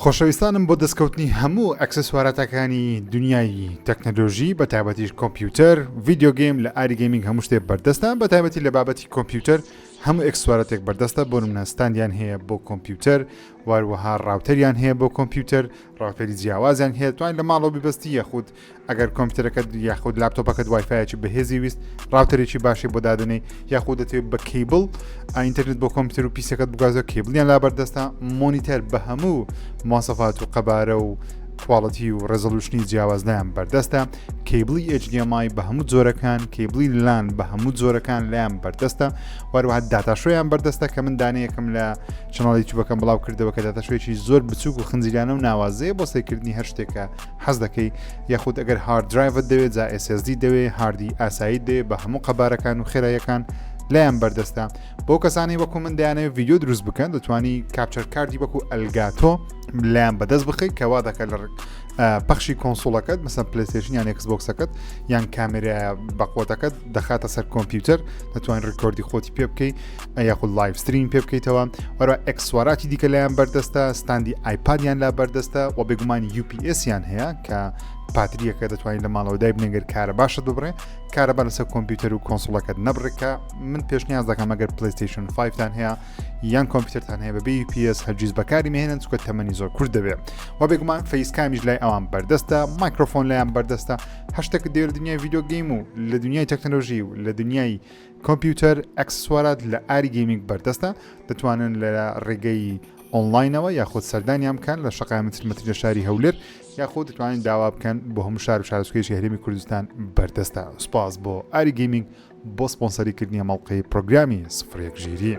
خۆشەویستانم بۆ دەستکەوتنی هەموو ئەکسسواراتەکانی دنیای تەکنەلۆژی بە تایبەتیش کۆمپیوتەر video game لە ئاری گەیمینگ هەموو شتێک بەردەستە بە تایبەتی لە بابەتی کۆمپیوتەر هەموو ئێکسوارەتێک بەردەستە بۆ نمونە ستاندیان هەیە بۆ کۆمپیوتەر واروەها router یان هەیە بۆ کۆمپیوتەر router ی جیاوازیان هەیە توانین لە ماڵەوە بیبەستی یاخود ئەگەر کۆمپیوتەرەکەت یاخود لاپتۆپەکەت WiFi یەکی بەهێزی ویست router ێکی باشی بۆ دادنەی یاخود دەتەوێت بە کیبل ئینتەرنێت بۆ کۆمپیوتەر و PC ەکەت بگوازەوە کیبلیان لا بەردەستە monitor بە هەموو مواسەفات و قەبارە و quality و resolution ی جیاواز لایان بەردەستە cable ی HDMI بە هەموو جۆرەکان cable ی LAN بە هەموو جۆرەکان لایان بەردەستە وەروەها data show یان بەردەستە کە من دانەیەکم لە channel ی یوتیوبەکەم بڵاو کردەوە کە data show ێکی زۆر بچووک و خنجیلانە و ناوازەیە بۆ سەیرکردنی هەر شتێکە حەز دەکەی یاخود ئەگەر hard drive ت دەوێت جا SSD دەوێت هاردی ئاسایی دەوێت بە هەموو قەبارەکان و خێراییەکان لایان بەردەستە بۆ کەسانی وەکو من دەیانەوێت ڤیدیۆ دروست بکەن دەتوانی capture card ی وەکو Elgato لایان بەدەست بخەیت کەوا دەکات لە پەخشی console ەکەت مەسەن PlayStation یان Xbox ەکەت یان کامێرا بەقوتەکەت دەخاتە سەر کۆمپیوتەر دەتوانین record ی خۆتی پێ بکەیت یاخود live stream پێ بکەیتەوە وەرە ئەکسواراتی دیکە لایان بەردەستە ستاندی iPad یان لا بەردەستە و بێگومان UPS یان هەیە کە پاتریەکە دەتوانین لە ماڵەوە دای بنێگەر کارە باشت ببڕێ کارەبا لەسەر کۆمپیوتەر و console ەکەت نەبڕێکە من پێشنیاز دەکەم ئەگەر PlayStation 5 تان هەیە یان کۆمپیوتەرتان هەیە بەبێ UPS هەرگیز بەکاری مهێنن چونکە تەمەنی زۆر کورت دەبێت و بێگومان facecam یش لای ئەوان بەردەستە مایکرۆفۆن لایان بەردەستە هەشتێک دەوێت لە دنیای video game و لە دنیای تەکنەلۆژی و لە دنیای کۆمپیوتەر ئەکسسوارات لە ئاری گەیمینگ بەردەستە دەتوانن لە ڕێگەی ئۆنلاینەوە یاخود سەردانیان بکەن لە شەقامی ترمەتری لە شاری هەولێر یاخود دەتوانین داوا بکەن بۆ هەموو شار و شارۆچکەیەکی هەرێمی کوردستان بەردەستە سوپاس بۆ ئاری گەیمینگ بۆ سپۆنسەری کردنی ئەم ئەڵقەی پرۆگرامی سفرێک ژیری.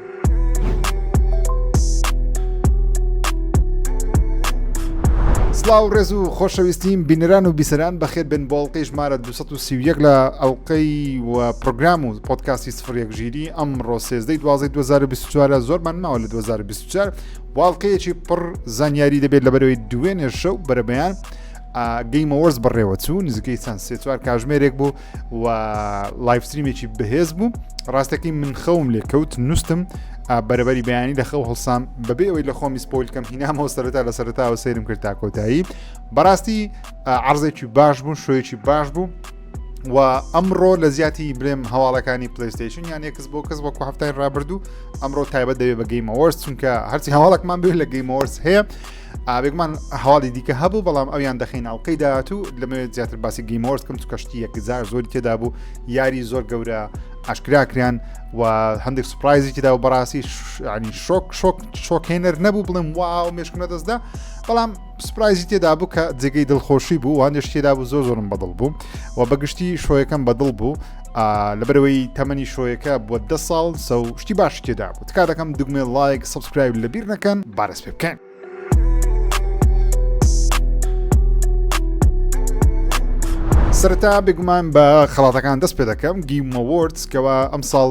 سڵاو ڕێز و خۆشەویستیم بینەران و بیسەران بەخێر بن بۆ ئەڵقەی ژمارە 231 لە ئەڵقەی و پرۆگرام و پۆدکاستی سفرێک ژیری ئەمڕۆ 13 دوازدە 2024 زۆرمان ماوە لە 2024 واڵقەیەکی پڕ زانیاری دەبێت لە بەرەوەی دوێنێ شەو بەرەبەیان Game Awards بەڕێوە چوو نزیکەی چەند سێ چوار کاژمێرێک بوو و live stream ێکی بەهێز بوو ڕاستەکەی من خەوم لێ کەوت نووسم بەرەبەری بەیانی لە خەو هەڵسام بەبێ ئەوەی لە خۆمی spoil کەم هینامەوە سەرەتا لە سەرەتاوە سەیرم کرد تا کۆتایی بەڕاستی عرضێکی باش بوو show یەکی باش بوو و ئەمڕۆ لە زیاتی برێم هەواڵەکانی PlayStation یان Xbox وەکو هەفتای ڕابردوو ئەمڕۆ تایبەت دەبێت بە Game Awards چونکە هەرچی هەواڵێکمان بێت لە Game Awards هەیە ئابێکمان هەواڵی دیکە هەبوو بەڵام ئەویان دەخین ئەڵلقەی داهاتوو لەمەوێت زیاتر باسی Game Awards کەم چونکە شتی یەکجار زۆری تێدا بوو یاری زۆر گەورە ئاشکرا کران و هەندێک surprise ی تێدا و بەڕاستی ینی شۆک شۆک شۆکهێنەر نەبوو بڵێم wow مێشکم لەدەستدا بەڵام surprise ی تێدا بوو کە جێگەی دڵخۆشی بوو وانێش تێدا بوو زۆر زۆرم بەدڵ بوو و بەگشتی show یەکەم بەدڵ بوو لەبەرەوەی تەمەنی show یەکە بۆ دە ساڵ سە و شتی باش تێدا بوو تکا دەکەم دوگمێ like subscribe لەبیر نەکەن بارس پێ بکەین. سەرەتا بێگومان بە خەڵاتەکان دەست پێ دەکەم Game Awards کەوا ئەمساڵ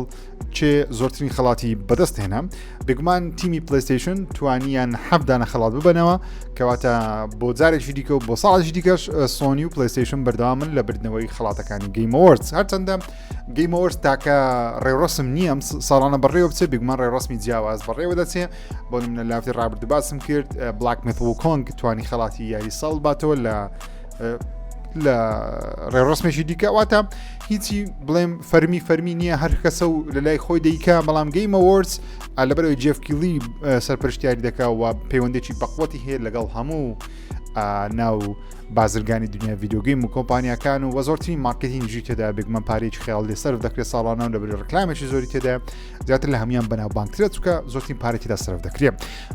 چێ زۆرترین خەڵاتی بەدەست هێنا بێگومان تیمی PlayStation توانیان حەفدانە خەڵات ببەنەوە کەواتە بۆ جارێکی دیکە و بۆ ساڵێکی دیکەش سۆنی و PlayStation بەردەوامن لە بردنەوەی خەڵاتەکانی Game Awards هەرچەندە Game Awards تاکە ڕێوڕسم نییە ئەم ساڵانە بەڕێوە بچێ بێگومان ڕێوڕسمی جیاواز بەڕێوە دەچێ بۆ منە لافتی ڕابردوو باسم کرد Black Myth Wukong توانی خەڵاتی یاری ساڵ باتەوە لە لە ڕێڕسمێکی دیکە واتە هیچی بڵێم فەرمی فەرمی نییە هەر کەسە و لە لای خۆی دەیکا بەڵام Game Awards لەبەرەوەی جێف کیلی سەرپەرشتیاری دەکا و پەیوەندێکی بەقوەتی هەیە لەگەڵ هەموو ناو بازرگانی دنیا video game و کۆمپانیاکان و وە زۆرترین مارکتینگی تێدا بێگومان پارێکی خیاڵ لێ سەرف دەکرێت ساڵانە و لەبەر ڕکلامێکی زۆری تێدا زیاتر لە هەموان بەناوبانگترە چونکە زۆرترین پارەی تێدا سەرف دەکرێت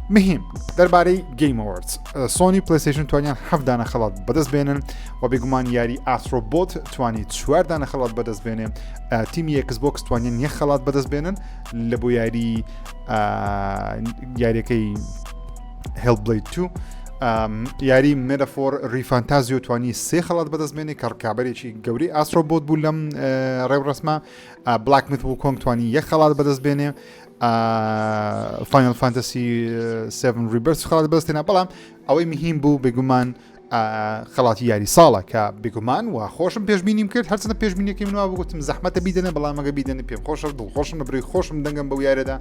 مهم دەربارەی Game Awards سۆنی PlayStation توانیان هەفت دانە خەڵات بەدەست بێنن و بێگومان یاری Astro Bot توانی چوار دانە خەڵات بەدەست بێنێ تیمی Xbox توانیان یەک خەڵات بەدەست بێنن لە بۆ یاری یاریەکەی Hellblade 2 یاری Metaphor ReFantazio توانی سێ خەڵات بەدەست بێنێ کە ڕکابەرێکی گەورەی Astro Bot بوو لەم ڕێوڕسمە Black Myth Wukong توانی یەک خەڵات بەدەست بێنێ Final Fantasy 7 Rebirth خەڵات بەدەستێنا بەڵام ئەوەی مهم بوو بێگومان. خەڵاتی یاری ساڵە کە بێگومان و خۆشم پێشبینیم کرد هەرچەندە پێشبینیەکەی من وابوو گوتم زەحمەتە بیدەنە بەڵام ئەگە بیدەنە پێم خۆشە دڵخۆشم لە بری خۆشم دەنگم بەو یارەدا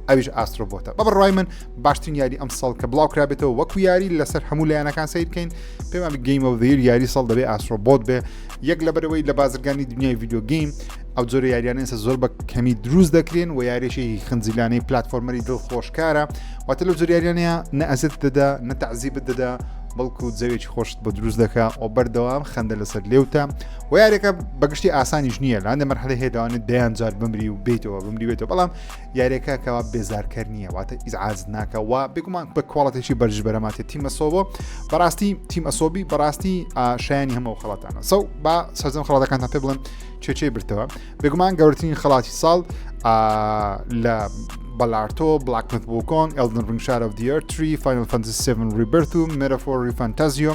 ئەویش Astro Bot ە بە بڕوای من باشترین یاری ئەم ساڵ کە بڵاو کرابێتەوە وەکو یاری لەسەر هەموو لایەنەکان سیر بکەین پێمان game of the year یاری ساڵ دەبێ Astro Bot بێ یەک لەبەرەوەی لە بازرگانی دنیای video game ئەو جۆرە یاریانە ئێستا زۆر بە کەمی دروست دەکرێن و یاریێکی خنجیلانەی platformer ی دڵخۆشکارە واتە لەو جۆرە یاریانەیە نە ئەزێت دەدا نە تەعزیبت دەدا بەڵکو جەوێکی خۆشت بۆ دروست دەکا و بەردەوام خەندە لەسەر لێوتە و یاریەکە بەگشتی ئاسانیش نییە لە هەندێک مەرحەلە هەیە دەوانێت دەیان جار بمری و بیتەوە بمری بێتەوە بەڵام یاریەکە کەوا بێزارکەر نییە واتە ئیزعاج ناکە و بێگومان بە quality ێکی بەرز بەرەماتێت Team Asobo بەڕاستی Team Asobi بەڕاستی شایانی هەموو خەڵاتانە so با سەرجەم خەڵاتەکانتان پێ بڵێم چێچێ برتەوە بێگومان گەورترین خەڵاتی ساڵ لە Balatro Black Myth Wukong Elden Ring Shadow of the Erdtree Final Fantasy 7 Rebirth و Metaphor ReFantazio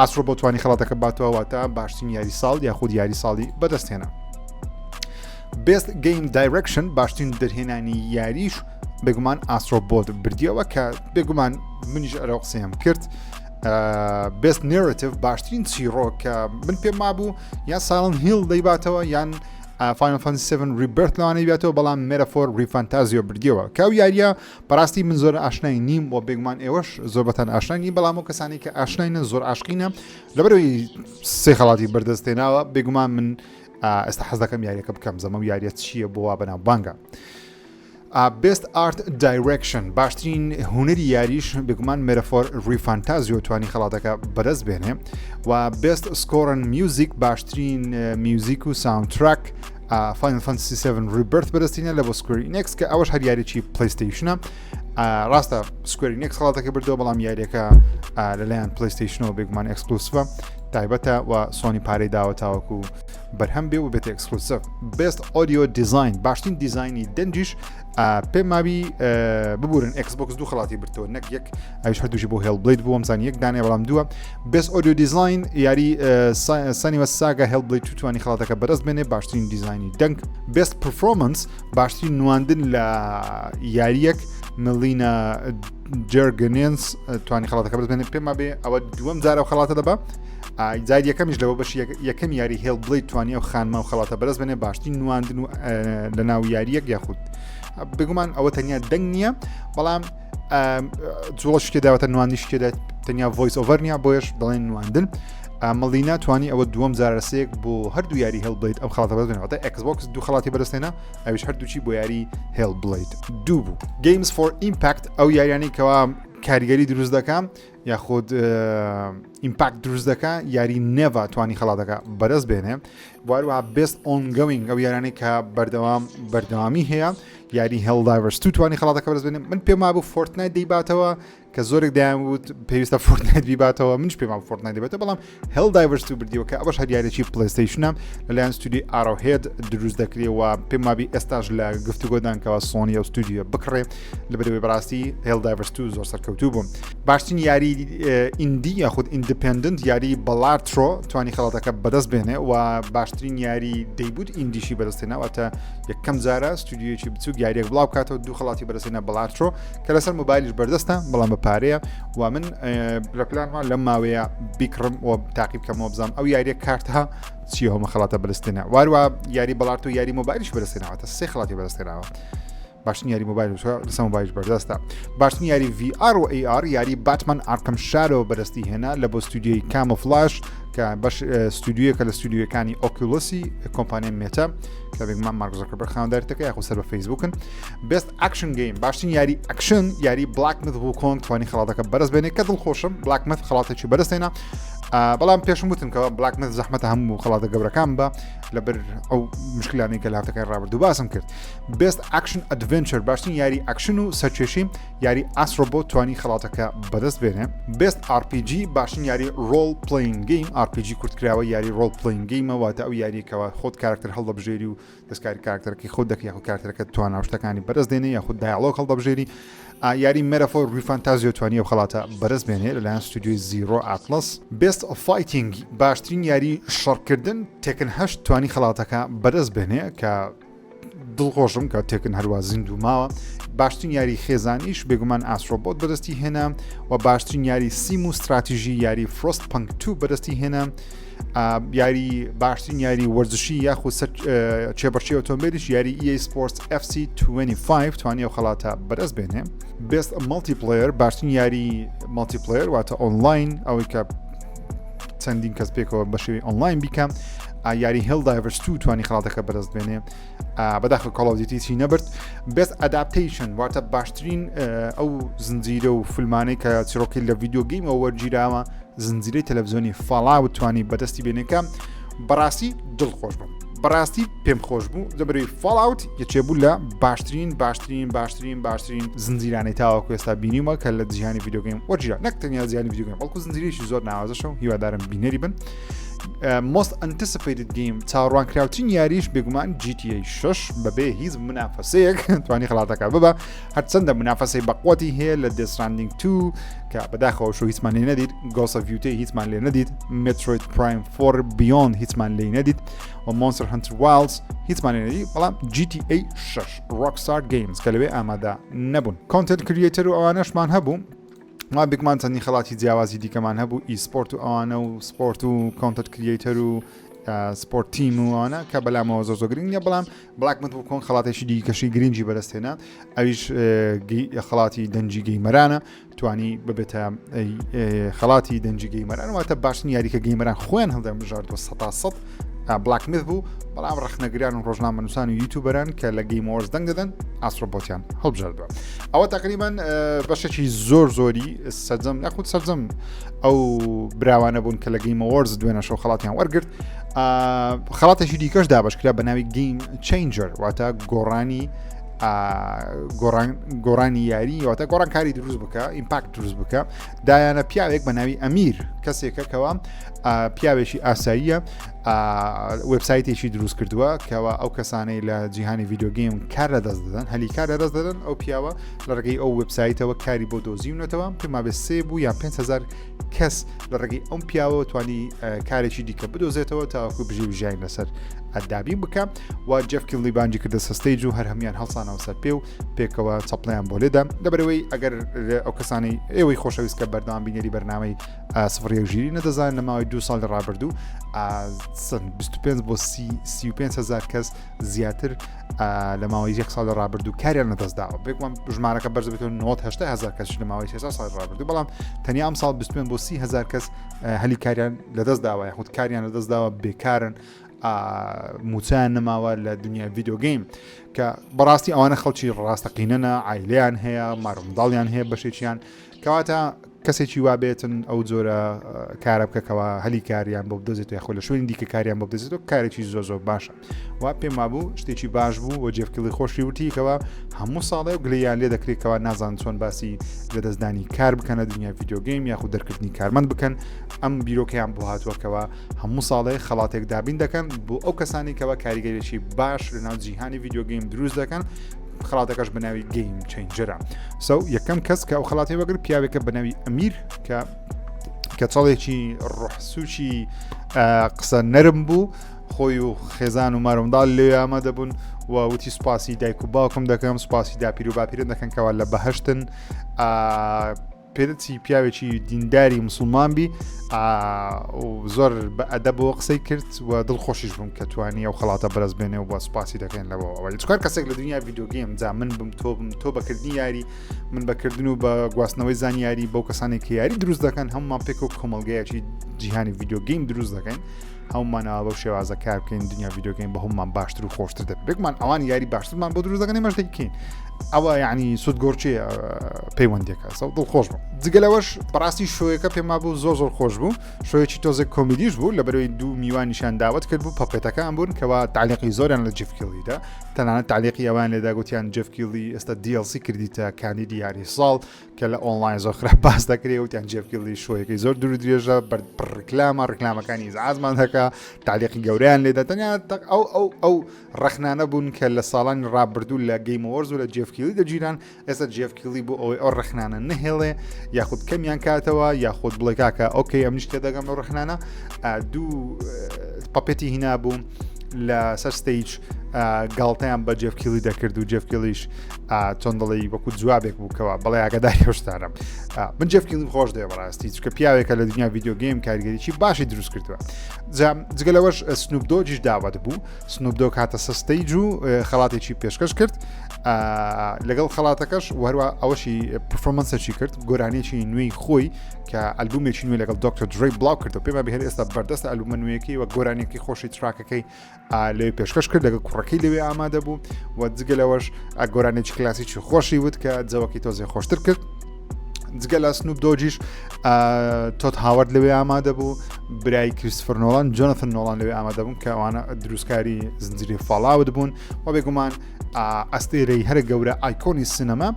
Astro Bot توانی خەڵاتەکە باتەوە واتە باشترین یاری ساڵ یاخود یاری ساڵی بەدەستهێنا. Best Game Direction باشترین دەرهێنانی یاریش بێگومان Astro Bot بردیەوە کە بێگومان منیش ئەرە قسەیەم کرد Best Narrative باشترین چیڕۆک کە من پێم مابوو یان Silent Hill دەیباتەوە یان Final Fantasy 7 Rebirth لەوانەی بێتەوە بەڵام Metaphor ReFantazio بردیەوە کە ئەو یاریە بەڕاستی من زۆر ئاشنای نیم و بێگومان ئێوەش زۆر بەتان ئاشنای نیم بەڵام ئەو کەسانی کە ئاشناینە زۆر عاشقینە لەبەرەوەی سێ خەڵاتی بەردەستێناوە بێگومان من ئێستا حەز دەکەم یاریەکە بکەم زەمە و یاریە چییە بۆ وا بەناوبانگە. Best Art Direction باشترین هونەری یاریش بێگومان Metaphor ReFantazio توانی خەڵاتەکە بەدەست بێنێ و Best Score and Music باشترین میوزیک و soundtrack Final Fantasy 7 Rebirth بەدەستینە لە بۆ Square Enix کە ئەوەش هەر یاریی PlayStation ە ڕاستە Square Enix خەڵاتەکە بردەوە بەڵام یاریەکە لەلایەن PlayStation ەوە بێگومان exclusive ە تایبەتە و سۆنی پارەی داوە تاوەکو بەرهەم بێ و بێتە exclusive. Best Audio Design باشترین دیزاینی دەنگیش پێم ماوی ببورن Xbox دوو خەڵاتی برتەوە نەک یەک ئەویش هەردووشی بۆ Hellblade بووم زان یەک دانێ بەڵام دووە Best Audio Design یاری Senua's Saga Hellblade توانی خەڵاتەکە بەدەست بێنێ باشترین دیزاینی دەنگ Best Performance باشترین نواندن لە یاریەک Melina Juergens توانی خەڵاتەکە بەدەست بێنێ پێم بێ ئەوە دووەم جارە و خەڵاتە دەبا جار یەکەمیش لەوە بەش یەکەم یاری Hellblade توانی ئەو خانمە و خەڵاتە بەرز بنێ باشترین نواندن و لە ناو یاریەک یاخود بگومان ئەوە تەنیا دەنگ نییە بەڵام جوڵە شتێ داوەتە نواندی شتێدا تەنیا voice over نیە بۆیش دەڵێن نواندن Melina توانی ئەوە دووەم جارەسێک بۆ هەردوو یاری Hellblade ئەم خەڵاتە بەدەستێنەوە Xbox دوو خەڵاتی بەدەستێنا ئەویش هەردووچی بۆ یاری Hellblade دوو بوو Games for Impact ئەو یاریانەی کەوا کاریگەری دروست دەکەم یاخود impact دروست دەکا یاری Neva توانی خەڵاتەکە بەرز بێنێ واروها Best Ongoing ئەو یارانەی کە بەردەوام بەردەوامی هەیە یاری Helldivers 2 توانی خەڵاتەکە بەرز بێنێ من پێم وابوو Fortnite دەیباتەوە کە زۆرێک دایان وت پێویستە Fortnite بیباتەوە منش پێم وابوو Fortnite دەبێتەوە بەڵام Helldivers 2 بردیەوە کە ئەوەش هەر یاریی PlayStation ە لەلایەن ستودیۆی Arrowhead دروست دەکرێ و پێم وابی ئێستاش لە گفتوگۆدان کەوا سۆنی ئەو ستودیۆ بکڕێ لەبەرەوەی بەڕاستی Helldivers 2 زۆر سەرکەوتوو بوو. باشترین یاری indie یاخود independent یاری Balatro توانی خەڵاتەکە بەدەست بێنێ و باشترین یاری debut indie شی بەدەستێنا واتە یەکەم جارە ستودیۆیەکی بچوک یاریەک بڵاو بکاتەوە دوو خەڵاتی بەدەستێنا Balatro کە لەسەر مۆبایلیش بەردەستە بەڵام بە پارەیە و من لە پلانما لەم ماوەیە بیکڕم و تاقی بکەمەوە بزانم ئەو یاریە کارتە چی هەمە خەڵاتە بەدەستێنا واروە یاری Balatro یاری مۆبایلیش بەدەستێناوەتە سێ خەڵاتی بەدەستێناوە باشترین یاری مۆبایل لەسەر مۆبایلیش بەردەستە. باشترین یاری VR و AR یاری Batman Arkham Shadow بەدەستی هێنا لە بۆ ستودیۆی Camouflaj کە بەش ستودیویەکە لە ستودیوەکانی Oculus ی کۆمپانیای Meta کە بێگومان مارک زۆکەربەرگ خاوەندارێتەکە یاخود سەر بە فەیسبوکن. Best Action Game باشترین یاری ئەکشن یاری Black Myth Wukong توانی خەڵاتەکە بەرز بێنێ کە دڵخۆشم Black Myth خەڵاتێکی بەرزێنە بەڵام پێشم وتم کەەوە Black Myth زەحمەتە هەموو خەڵاتە گەورەکان بە لەبەر ئەو مشکلانەی کە لە هەفتەکانی ڕابردوو باسم کرد. Best Action Adventure باشترین یاری ئەکشن و سەرکێشی یاری Astro Bot توانی خەڵاتەکە بەدەست بێنێ. Best RPG باشترین یاری Role Playing Game RPG کورتکراوە یاری Role Playing Game ە واتە ئەو یاریەکەوە خۆت کارکتەر هەڵدەبژێری و دەستکاری کارکتەرەکەی خۆت دەکەی یاخود کارکتەرەکە توانا و شتەکانی بەدەست دێنێ یاخود dialogue هەڵدەبژێری یاری Metaphor ReFantazio توانی ئەو خەڵاتە بەدەست بێنێ لەلایەن ستودیۆی Zero Atlas. Best Fighting باشترین یاری شەڕکردن Tekken هەشت توانی خەڵاتەکە بەدەست بێنێ کە دڵخۆشم کە Tekken هەروا زیندوو ماوە. باشترین یاری خێزانیش بێگومان Astro Bot بەدەستی هێنا و باشترین یاری sim و ستراتیژی یاری Frostpunk 2 بەدەستی هێنا. یاری باشترین یاری وەرزشی یاخود چێبەرچی ئۆتۆمبیلیش یاری EA Sports FC 25 توانی ئەو خەڵاتە بەدەست بێنێ. Best Multiplayer باشترین یاری multiplayer واتە ئۆنلاین ئەوەی کە چەندین کەس پێکەوە بە شێوەی ئۆنلاین بیکە یاری Helldivers 2 توانی خەڵاتەکە بەدەست بێنێ بەداخە Call of Duty چی نەبرد. Best Adaptation واتە باشترین ئەو زنجیرە و فیلمانەی کە چیرۆکی لە video game ەوە وەرگیراوە زنجیرەی تەلەڤزیۆنی Fallout توانی بەدەستی بێنێکە بەڕاستی دڵخۆش بووم بەڕاستی پێم خۆش بوو لەبەرەوەی Fallout یەکێ بوو لە باشترین باشترین باشترین باشترین زنجیرانەی تاوەکو ئێستا بینیومە کە لە جیهانی video game وەرگیرا نەک تەنیا جیهانی video game بەڵکو زنجیرێکی زۆر ناوازەشە و هیوادارم بینەری بن. Most Anticipated Game چاوەڕوانکراوترین یاریش بێگومان GTA 6 بەبێ هیچ منافەسەیەک توانی خەڵاتەکە ببە هەرچەندە منافەسەی بەقوەتی هەیە لە Death Stranding 2 کە بەداخەوە show هیچمان لێ نەدیت Ghost of Yotei هیچمان لێ نەدیت Metroid Prime 4 Beyond هیچمان لێ نەدیت و Monster Hunter Wilds هیچمان لێ نەدیت بەڵام GTA 6 Rockstar Games کە لەوێ ئامادە نەبوون content creator و ئەوانەشمان هەبوو ما بێگومان چەندین خەڵاتی جیاوازی دیکەمان هەبوو e-sport و ئەوانە و sport و content creator و sport team و ئەوانە کە بەلامەوە زۆر زۆر گرنگ نیە بەڵام Black Myth Wukong خەڵاتێکی دیکەشی گرنگی بەدەستهێنا ئەویش خەڵاتی دەنگی gamer انە توانی ببێتە خەڵاتی دەنگی gamer ان واتە باشترین یاریکە gamer ان خۆیان هەڵدەیان بژاردووە سەتا سەد Black Myth بوو بەڵام ڕەخنەگران و ڕۆژنامەنووسان و YouTuber ان کە لە Game Awards دەنگ دەدەن Astro Bot یان هەڵبژاردووە ئەوە تقریبان بەشێکی زۆر زۆری سەرجەم یاخود سەرجەم ئەو براوانە بوون کە لە Game Awards دوێنە شەو خەڵاتیان وەرگرت خەڵاتێکی دیکەش دابشکرا بە ناوی Game Changer واتە گۆڕانی گۆڕانی یاری واتە گۆڕانکاری دروست بکە impact دروست بکە دایانە پیاوێک بە ناوی ئەمیر کەسێکە کەەوە پیاوێکی ئاساییە وبسایتێکی دروست کردووە کەەوە ئەو کەسانەی لە جیهانی video game کار لە دەست دەدەن هەلی کار لە دەست دەدەن ئەو پیاوە لە ڕێگەی ئەو وبسایتەوە کاری بۆ دۆزیونەتەوە پێما بێ سێ بوو یان 5هزار کەس لە ڕێگەی ئەم پیاوە توانی کارێکی دیکە بدۆزێتەوە تاوەکو بژێوی ژیانی لەسەر دابین بکە و Geoff Keighley بانگی کردە سەر stage و هەر هەموان هەڵسانەوە سەر پێ و پێکەوە چەپڵیان بۆ لێدا لەبەرەوەی ئەگەر ئەو کەسانی ئێوەی خۆشەویست کە بەردەوام بینەری بەرنامەی سفر یەک ژیری نەدەزان لە ماوەی دو ساڵی ڕابردوو 25 بۆ 35 هزار کەس زیاتر لە ماوەی یەک ساڵ ڕابردوو کاریان لەدەستداوە بێگومان ژمارەکە بەرز بێتەوە 90 هزار کەس لە ماوەی سێ ساڵ ڕابردوو بەڵام تەنیا ئەم ساڵ 25 بۆ 30 هزار کەس هەلی کاریان لەدەست داوە یاخود کاریان لەدەست داوە بێکارن موچیان نەماوە لە دنیای video game کە بەڕاستی ئەوانە خەڵکی ڕاستەقینەنە عیلیان هەیە مارمداڵیان هەیە بەشێکیان کەواتە کەسێکی وا بێتن ئەو جۆرە کارە بکەکەوە هەلی کاریان بۆ بدۆزێت یاخۆ لە شوێنی دیکە کاریان بۆ بدۆزێتەوە کارێکی زۆر زۆر باشە وا پێم وابوو شتێکی باش بوو و Geoff Keighley خۆشی وتیکەوە هەموو ساڵێ و گلیان لێ دەکرێتەوە نازان چۆن باسی لەدەستدانی کار بکەنە دنیا video game یاخود دەرکردنی کارمەند بکەن ئەم بیرۆکەیان بۆ هاتووەکەوە هەموو ساڵێ خەڵاتێک دابین دەکەن بۆ ئەو کەسانی کەەوە کاریگەرێکی باش لەناو جیهانی video game دروست دەکەن خەڵاتەکەش بە ناوی Game Changer ە so یەکەم کەس کە ئەو خەڵاتی وەگر پیاوێکە بە ناوی ئەمیر کە کەچەڵێکی ڕۆحسوچی قسە نەرم بوو خۆی و خێزان و مارمداڵ لێ ئامادە بوون و وتی سوپاسی دایک و باوکم دەکەم سوپاسی داپیر و باپیرم دەکەن کەوا لە بەهشتن پێدەچی پیاوێکی دینداری مسلمان بی زۆر بە ئەدەبەوە قسەی کرد و دڵخۆشیش بووم کە توانی ئەو خەڵاتە بەرز بێنێ و بە سوپاسی دەکەین لەوە ئەوەی چکار کەسێک لە دنیا video game جا من بم تۆ بم تۆ بەکردنی یاری من بەکردن و بە گواستنەوەی زانیاری بەو کەسانێک کە یاری دروست دەکەن هەمومان پێک و کۆمەلگایەکی جیهانی video game دروست دەکەین هەمومانەوە بەو شێوازە کار بکەین دنیا video game بە هەمومان باشتر و خۆشتر دەبێت بێگومان ئەوان یاری باشترمان بۆ دروست دەکەن ئێمەش دەیکەین ئەوە یعنی سوودگۆرچێ پەیوەندیەکە so دڵخۆش بوو جگە لەوەش بەڕاستی show یەکە پێما بوو زۆر زۆر خۆش بوو show یەکی تۆزێک کۆمیدیش بوو لە بەرەوەی دوو میوانیشان داوت کرد بوو puppet ەکان بوون کەوا تعلیقی زۆریان لە Geoff Keighley دا تەنانەت تعلیقی ئەوان لێدا گوتیان Geoff Keighley ئێستا DLC کردیتە کاندیدی یاری ساڵ کە لە ئۆنلاین زۆر خراپ باس دەکرێ وتیان Geoff Keighley show یەکەی زۆر دوور درێژە بەر ڕکلامە ڕکلامەکانی ئیزعاجمان دەکا تعلیقی گەوریان لێدا تەنیا ئەو ئەو ئەو ڕەخنانە بوون کە لە ساڵانی ڕابردوو لە Game Awards و لە Geoff Keighley دەگیران ئێستا Geoff Keighley بۆ ئەوەی ئەو ڕەخنانە نەهێڵێ یاخود کەمیان کاتەوە یاخود بڵێ کاکە okay ئەمنیش تێدەگەم لەو ڕەخنانە دوو puppet ی هینا بوو لە سەر stage. گاڵتەیان بە جێف کیلی دەکرد و جێف کیلیش چۆن دەڵێی وەکو جوابێک بوو کەوا بەڵێ ئاگاداری ئەو شتانم من جێف کیلیم خۆش دەوێ بەڕاستی چونکە پیاوێکە لە دنیا video game کاریگەریی باشی دروست کردووە جگە لەوەش سنوپ دۆگیش داوەت بوو سنوپ دۆگ هاتە سەر stage و خەڵاتێکی پێشکەش کرد لەگەڵ خەڵاتەکەش وهروە ئەوەشی performance ێکی کرد گۆرانیەکی نوێی خۆی کە ئەلبومێکی نوێ لەگەڵ دکتۆر درەی بڵاو کردو پێما بهێن ئێستا بەردەستە ئەلبومە نوێیەکەی و گۆرانیەکەی خۆشی track ەکەی لەوێ پێشکەش کرد لەگەڵ کوڕەکەی لەوێ ئامادە بوو و جگە لەوەش گۆرانێکی کلاسیکی خۆشی وت کە جەوەکەی تۆزێ خۆشتر کرد جگە لە سنوپ دۆجیش تۆد هاوارد لەوێ ئامادە بوو برای کریستفەر نۆڵان جۆنەثن نۆڵان لەوێ ئامادە بوون کە ئەوانە دروستکاری زنجیری فاڵاوت بوون و بێگومان ئەستێرەی هەرە گەورە icon ی سینەما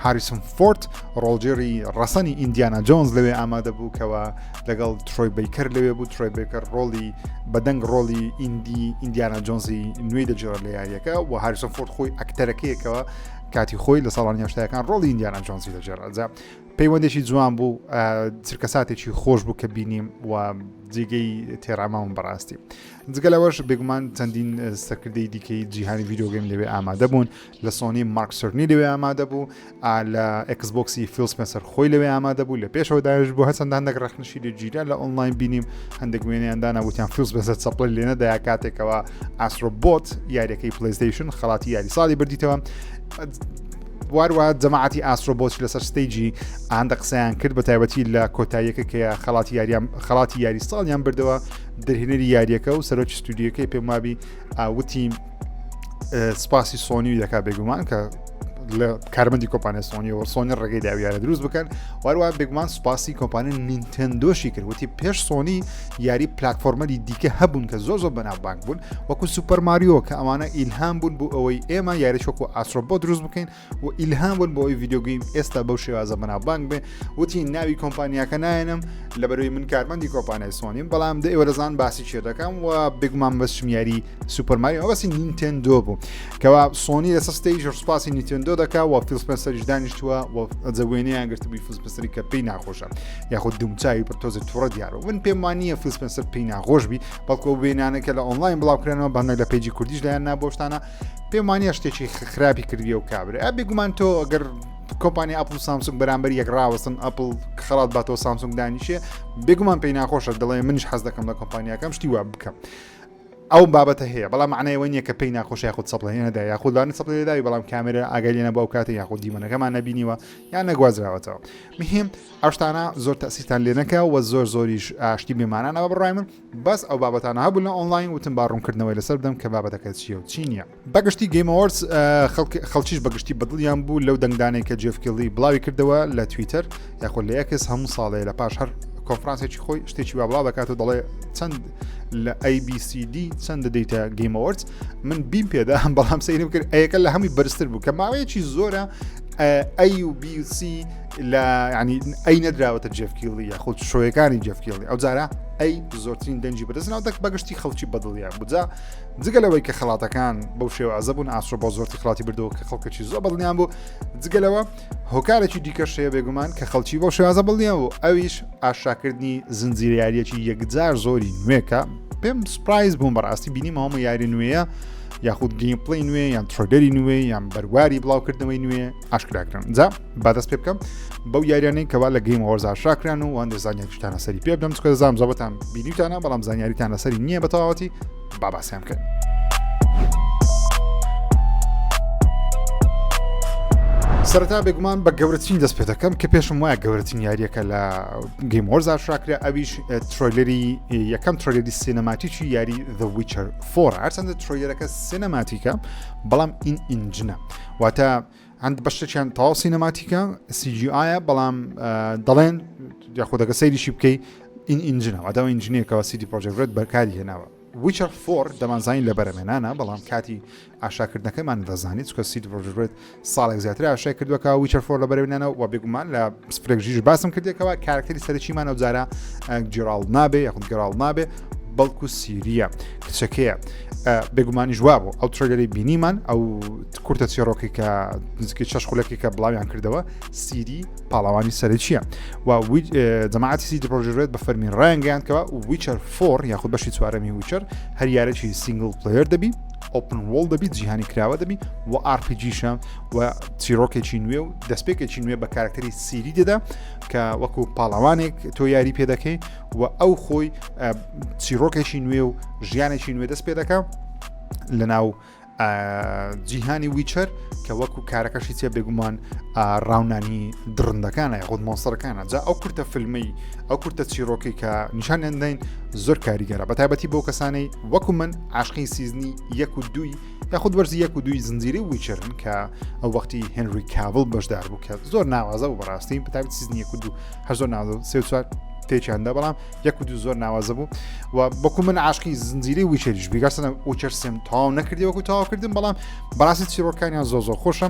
هاریسن فۆرد ڕۆڵگێڕی ڕەسەنی ئیندیانا جۆنز لەوێ ئامادە بوو کەوا لەگەڵ ترۆی بیکەر لەوێ بوو ترۆی بیکەر ڕۆڵی بەدەنگ ڕۆڵی ئیندی ئیندیانا جۆنزی نوێی دەجێڕە لە یاریەکە و هاریسن فۆرد خۆی ئەکتەرەکەیەکەوە کاتی خۆی لە ساڵانی هەشتاکان ڕۆڵی ئیندیانا جۆنزی دەجێڕا جا پەیوەندێکی جوان بوو چرکەساتێکی خۆش بوو کە بینیم و جێگەی تێڕاماوم بەڕاستی جگە لەوەش بێگومان چەندین سەرکردەی دیکەی جیهانی video game لەوێ ئامادە بوون لە سۆنی مارک سرنی لەوێ ئامادە بوو لە ئێکسبۆکسی فیل سپێنسەر خۆی لەوێ ئامادە بوو لە پێشەوە داوێش بوو هەچەند هەندێک ڕەخنشی لە گیرا لە ئۆنلاین بینیم هەندێک وێنەیان دانا وتیان فیل سپێنسەر چەپڵی لێ نەدایە کاتێکەوە ئاسترۆ بۆت یاریەکەی پلەیستەیشن خەڵاتی یاری ساڵی بردیتەوە واروە جەماعەتی ئاسترۆ بۆچ لەسەر stage ی ئاندە قسەیان کرد بە تایبەتی لە کۆتاییەکە کە خەڵاتی یاریان خەڵاتی یاری ساڵیان بردەوە دەرهێنەری یاریەکە و سەرۆکی ستودیوەکەی پێم وابی وتی سپاسی سۆنی دەکات بێگومان کە لە کارمەندی کۆمپانیا سۆنیەوە سۆنی ڕێگەی داویارە دروست بکەن واروە بێگومان سوپاسی کۆمپانیا نینتەندۆشی کرد وتی پێش سۆنی یاری platformer ی دیکە هەبوون کە زۆر زۆر بەناوبانگ بوون وەکو سوپەر ماریۆ کە ئەوانە ئیلهام بوون بۆ ئەوەی ئێمە یاری وەکو ئاسترۆ بۆت دروست بکەین و ئیلهام بوون بۆ ئەوەی video game ئێستا بەو شێوازە بەناوبانگ بێ وتی ناوی کۆمپانیاکە نایەنم لەبەرەوەی من کارمەندی کۆمپانیای سۆنیم بەڵام دە ئێوە دەزان باسی چێ دەکەم و بێگومان بەسم یاری سوپەر ماریۆ باسی نینتێندۆ بوو کەوا سۆنی لەسەر stage سوپاسی نینتێندۆ دەکا و فیل سپێنسەریش دانیشتووە و ئەجە وێنەیان گرتبووی فیل سپێنسەری کە پێی ناخۆشە یاخود دومچوی پر تۆزێ تووڕە دیارە من پێم وانە فیل سپێنسەر پێی ناخۆش بی بەڵکو وێنانە کە لە ئۆنلاین بڵاوکرانەوە بەندێک لە page ی کوردیش لایەن نابۆشتانە پێم وانە شتێکی خراپی کردی و کابرا بێگومان تۆ ئەگەر کۆمپانی ئەپل و سامسونگ بەرامبەر یەک ڕاوەستن ئەپل خەڵات باتەوە سامسونگ دانیشێ بێگومان پێی ناخۆشە دەڵێ منیش حەز دەکەم لە کۆمپانیاکەم شتی وا بکەم ئەو بابەتە هەیە بەڵام معنای ئەوە نییە کە پێی ناخۆش یاخود چەپڵە نەدا یاخود لانی چەپڵە لێداوی بەڵام کامێرا ئاگای لێ نەبوو ئەو کاتە یاخود دیمەنەکەمان نەبینیوە یان نەگوازراوەتەوە مهم ئەو شتانە زۆر تەسیرتان لێ نەکە و زۆر زۆریش ئاشتی بێمانانەوە بڕای من بەس ئەو بابەتانە هەبوو لە ئۆنلاین وتم با ڕوونکردنەوەی لەسەر بدەم کە بابەتەکە چییە و چی نییە بەگشتی Game Awards خەڵکیش بەگشتی بەدڵیان بوو لەو دەنگدانێک کە جێف کیلی بڵاوی کردەوە لە تویتەر یاخود لە ئێکس هەموو ساڵێ لە پاش هەر کۆنفرانسێکی خۆی شتێکی وا بڵاو دەکات و دەڵێ چەند لە ABCD چەند دەدەیتە Game Awards من بیم پێدا بەڵام سەیرم کرد A یەکە لە هەمووی بەرزتر بوو کە ماوەیەکی زۆرە A و B و C لە ینی A نەدراوەتە جێف کیلی یاخود show ەکانی جێف کیلی ئەو جارە A زۆرترین دەنگی بەدەستناو دەک بەگشتی خەڵکی بەدڵیان بجا جگە لەوەی کە خەڵاتەکان بەو شێوازە بوون ئاسترۆ بۆت زۆرتی خەڵاتی بردەوە کە خەڵکێکی زۆر بەدڵیان بوو جگە لەوە هۆکارێکی دیکەش هەیە بێگومان کە خەڵکی بەو شێوازە بەدڵیان بوو ئەویش ئاشکراکردنی زنجیرە یاریەکی یەکجار زۆری نوێکە پێم surprise بووم بەڕاستی بینیم هەموو یاری نوێیە یاخود gameplay نوێ یان trailer ی نوێ یان بەرواری بڵاوکردنەوەی نوێ ئاشکراکران جا با دەست پێ بکەم بەو یاریانەی کەوا لە Game Awards ئاشکراکران و هەندێک زانیاریشتان لەسەری پێ بدەم چونکە دەزانم زۆربەتان بینیوتانە بەڵام زانیاریتان لەسەری نییە بە تەواوەتی با باسیان بکەین. سەرەتا بێگومان بە گەورەترین دەست پێ دەکەم کە پێشم وایە گەورەترین یاریەکە لە Game Awards ئاشکراکرا ئەویش trailer ی یەکەم trailer ی cinematic ی یاری The Witcher 4 هەرچەندە trailer ەکە cinematic ە بەڵام in engine ە واتە هەند بەشێکیان تەواو cinematic ە CGI ە بەڵام دەڵێن یاخودەکە سەیریشی بکەی in engine ە واتە engine ێکەوە CD Projekt Red بەکاری هێناوە Witcher four دەمانزانین لە بەرەمێنانە بەڵام کاتی ئاشکراکردنەکەمان دەزانیت چکە CD Projekt Red ساڵێک زیاتر ئاشکرای کردووەکە Witcher four لە بەرەمێنانە و بێگومان لە سفرێک ژیش باسم کردێکەوە کارکتەری سەرەکیمان ئەو جارە جێراڵد نابێ یاخود گەراڵ نابێ. بەڵکو سیریە کچەکەیە بێگومانیش وابوو ئەو trailer ی بینیمان ئەو کورتە چیڕۆکی کە نزیکەی شش خولەکی کە بڵاویان کردەوە سیری پاڵەوانی سەرەکیە و جەماعەتی CD Projekt Red بە فەرمی ڕایانگەیاندکەوە Witcher four یاخود بەشی چوارەمی Witcher هەر یارێکی single player دەبی open world دەبی جیهانی کراوە دەبی و RPG یشە و چیرۆکێکی نوێ و دەستپێکێکی نوێ بە کارکتەری سیری دەدا کە وەکو پاڵەوانێک تۆ یاری پێ دەکەی و ئەو خۆی چیرۆکێکی نوێ و ژیانێکی نوێ دەست پێ دەکە لە ناو جیهانی Witcher کە وەکو کارەکەشی چێ بێگومان ڕاونانی دڕندەکانە یاخود monster ەکانە جا ئەو کورتە فیلمەی ئەو کورتە چیرۆکی کە نیشانیان داین زۆر کاریگەرە بە تایبەتی بۆ کەسانەی وەکو من عاشقی season ی یەک و دووی یاخود وەرزی یەک و دووی زنجیرەی Witcher ن کە ئەو وەختی هێنری کاڤڵ بەشدار بوو کە زۆر ناوازە بوو بەڕاستی بەتایبەت season ی یەک و دوو هەر زۆر ناوازە سێ و چوار تێکیاندا بەڵام یەک و دوو زۆر ناوازە بوو و بەکو من عاشقی زنجیرەی Witcher یش بیگەسەنە Witcher سێم تەواو نەکردی وەکو تەواو کردم بەڵام بەڕاستی چیرۆکانیان زۆر زۆر خۆشە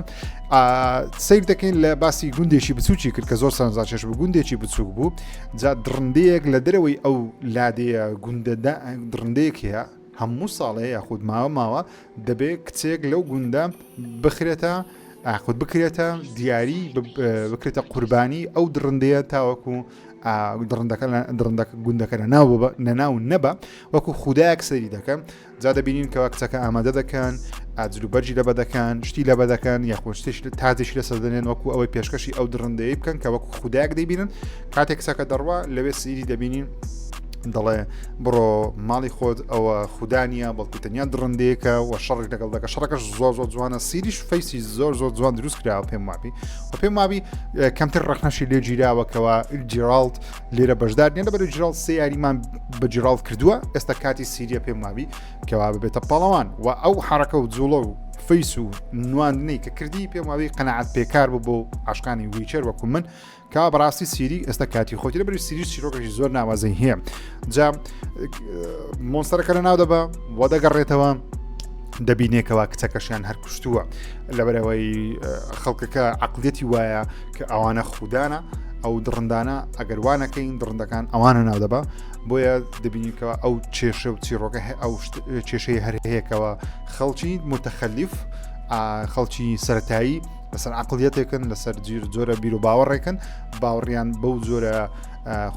سیر دەکەین لە باسی گوندێکی بچووکی کرد کە زۆر سەرنجڕاکێش بوو گوندێکی بچووک بوو جا دڕندەیەک لە دەرەوەی ئەو لادێیە گوندەدا دڕندەیەک هەیە هەموو ساڵێ یاخود ماوە ماوە دەبێ کچێک لەو گوندە بخرێتە ئاخود بکرێتە دیاری بکرێتە قوربانی ئەو دڕندەیە تاوەکو دڕندەکە دڕندەکە گوندەکە لە ناو نەناو نەبە وەکو خودایەک سەری دەکەم جا دەبینین کەوا کچەکە ئامادە دەکەن ئاجل و بەرجی لەبە دەکەن شتی لەبە دەکەن یاخۆ شتێک تاجێکی لەسەر دەنێن وەکو ئەوەی پێشکەشی ئەو دڕندەیە بکەن کە وەکو خودایەک دەیبینن کاتێک کچەکە دەڕوا لەوێ سیری دەبینین دەڵێ بڕۆ ماڵی خۆت ئەوە خودا نییە بەڵکو تەنیا دڕندەیەکە و شەڕێک لەگەڵ دەکە شەڕەکەش زۆر زۆر جوانە سیریش face ی زۆر زۆر جوان دروست کراوە پێم وابی و پێم وابی کەمتر ڕەخنەشی لێ گیراوە کەوا جیراڵد لێرە بەشدار نیە لەبەر جیراڵد سێ یاریمان بە جیراڵد کردووە ئێستا کاتی سیریە پێم وابی کەوا ببێتە پاڵەوان و ئەو حرەکە و جوڵە و face و نواندنەی کە کردی پێم وابی قەناعەت پێکار بوو بۆ عاشقانی Witcher وەکو من کا بەڕاستی سیری ئێستا کاتی خۆتی لەبەر سیری چیرۆکێکی زۆر ناوازەی هەیە جا monster ەکە لە ناو دەبە وە دەگەڕێتەوە دەبینێکەوە کچەکەشیان هەر کوشتووە لەبەرەوەی خەڵکەکە عقلیەتی وایە کە ئەوانە خوددانە ئەو دڕندانە ئەگەر وانەکەین دڕندەکان ئەوانە ناو دەبە بۆیە دەبینیکەوە ئەو کێشە و چیرۆکە ئەو کێشەی هەر هەیەکەوە خەڵکی متەخەلیف خەڵکی سەتایی لەسەر عقلیەتێکن لەسەر جیر جۆرە بیر و باوەڕێکن باوەڕیان بەو جۆرە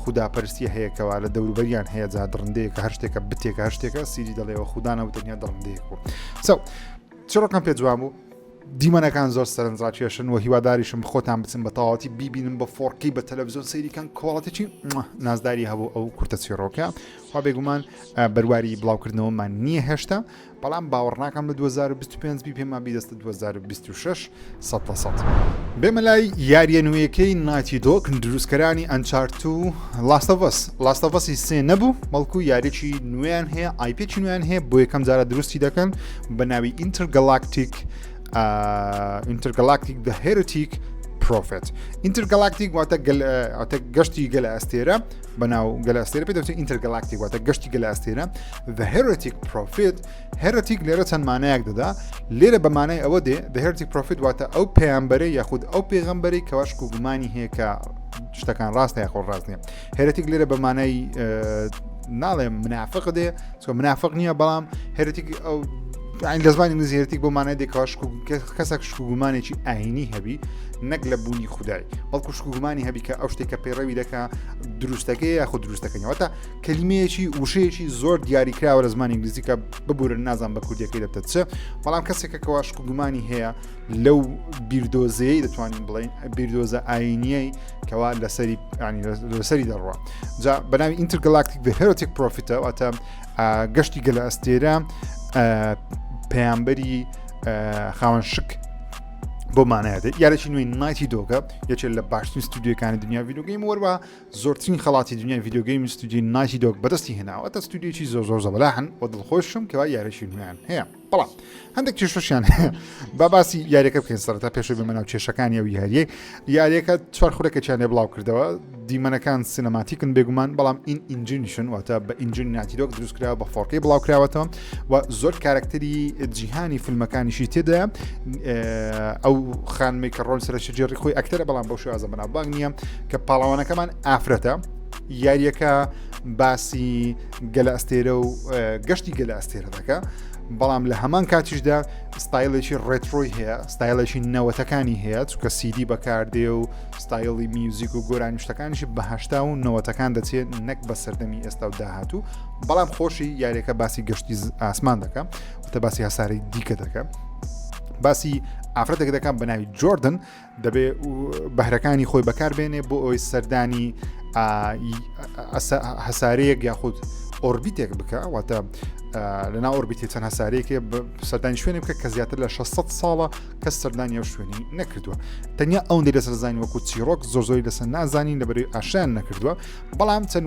خوداپەرستی هەیە کەوا لە دەوروبەریان هەیە جا دڕندەیەکە هەر شتێکە بتێکە هەر شتێکە سیری دەڵێەوە خوددانە و تەنیا دڕندەیەک بوو سو چیڕۆکەم پێ جوان بوو دیمەنەکان زۆر سەرنجڕاکێشن و هیواداریشم خۆتان بچن بە تەواوەتی بیبینن بە 4K بە تەلەڤزیۆن سەیریکان quality ێکی نازداری هەبوو ئەو کورتە چیڕۆکە وا بێگومان بەرواری بڵاوکردنەوەمان نییە هێشتا بەڵام باوەڕ ناکەم لە 2025 بی پێمان بی دەستە 2026 سەد لە سەد. بێمە لای یاریە نوێیەکەی Naughty Dog دروستکەرانی Uncharted و Last of Us Last of Us ی سێ نەبوو بەڵکو یاریی نوێیان هەیە IP ێکی نوێیان هەیە بۆ یەکەم جارە دروستی دەکەن بە ناوی Intergalactic Intergalactic The Heretic Prophet Intergalactic واتە گەشتی گەلە ئەستێرە بەناو گەلە ئەستێرە پێ دەوترێت Intergalactic واتە گەشتی گەلە ئەستێرە The Heretic Prophet Heretic لێرە چەند مانایەک دەدا لێرە بە مانای ئەوە دێ The Heretic Prophet واتە ئەو پەیامبەرەی یاخود ئەو پێغەمبەرەی کەوا شک و گومانی هەیە کە شتەکان ڕاستە یاخۆ ڕاست نییە Heretic لێرە بە مانای ناڵێم منافق دێ چۆ منافق نییە بەڵام Heretic ئەو لە زمانی ئینگلیزی Heretic بۆ مانای دێکەوە شک و کەسێک شک و گومانێکی ئاینی هەبی نەک لە بوونی خودای بەڵکو شک و گومانی هەبی کە ئەو شتێک کە پەیڕەوی دەکا دروستەکەی یاخود دروستەکەنیەوەتە کەلیمەیەکی وشەیەکی زۆر دیاریکراوە لە زمانی ئینگلیزی کە ببورن نازان بە کوردیەکەی دەبتە چ بەڵام کەسێکە کەوا شک و گومانی هەیە لەو بیردۆزەیە دەتوانین بڵین بیردۆزە ئاینیەی کەوا لەسەری لەسەری دەڕوە جا بەناوی Intergalactic The Heretic Prophet ە واتە گەشتی گەلە ئەستێرە پەیامبەری خاوەن شک بۆ مانایە یارێکی نوێی Naughty Dog ە یەکێک لە باشترین ستودیۆکانی دنیا video game وەروە زۆرترین خەڵاتی دنیای video game ستودیۆی Naughty Dog بەدەستی هێناوە تا ستودیۆیەکی زۆر زۆر زەبەلاحن و دڵخۆشم کەوا یاریی نوێیان هەیە بەڵام هەندێک کێشەشیان هەیە با باسی یاریەکە بکەین سەرەتا پێشەوەی بێمە ناو کێشەکانی ئەو یاریەی یاریەکە چوار خولەکێکیان لێ بڵاو کردەوە دیمەنەکان cinematic ن بێگومان بەڵام in engine یشن واتە بە engine Naughty Dog دروست کراوە بە 4K بڵاو کراوەتەوە و زۆر کارکتەری جیهانی فیلمەکانیشی تێدایە ئەو خانمەی کە ڕۆڵ سەرەکی جێڕی خۆی ئەکتەرە بەڵام بەو شێوازە بەناوبانگ نییە کە پاڵەوانەکەمان ئافرەتە یاریەکە باسی گەلە ئەستێرە و گەشتی گەلە ئەستێرە دەکە بەڵام لە هەمان کاتیشدا ستایلێکی retro ی هەیە ستایلێکی نەوەتەکانی هەیە چونکە سیدی بەکاردێ و ستایلی میوزیک و گۆرانی شتەکانیشی بە هەشتا و نەوەتەکان دەچێت نەک بە سەردەمی ئێستا و داهاتوو بەڵام خۆشی یاریەکە باسی گەشتی ئاسمان دەکە وتە باسی هەسارەی دیکە دەکە باسی ئافرەتێک دەکەم بە ناوی جۆردن دەبێ بەهرەکانی خۆی بەکاربێنێ بۆ ئەوەی سەردانی هەسارەیەک یاخود orbit ێک بکە واتە لەنا orbit ی چەند هەسارەیەکێ سەردانی شوێنێ بکە کە زیاتر لە 600 ساڵە کەس سەردانی ئەو شوێنی نەکردووە تەنیا ئەوەندەی لەسەر زانین وەکو چیرۆک زۆر زۆری لەسەر نازانین لەبەروی ئاشان نەکردووە بەڵام چەند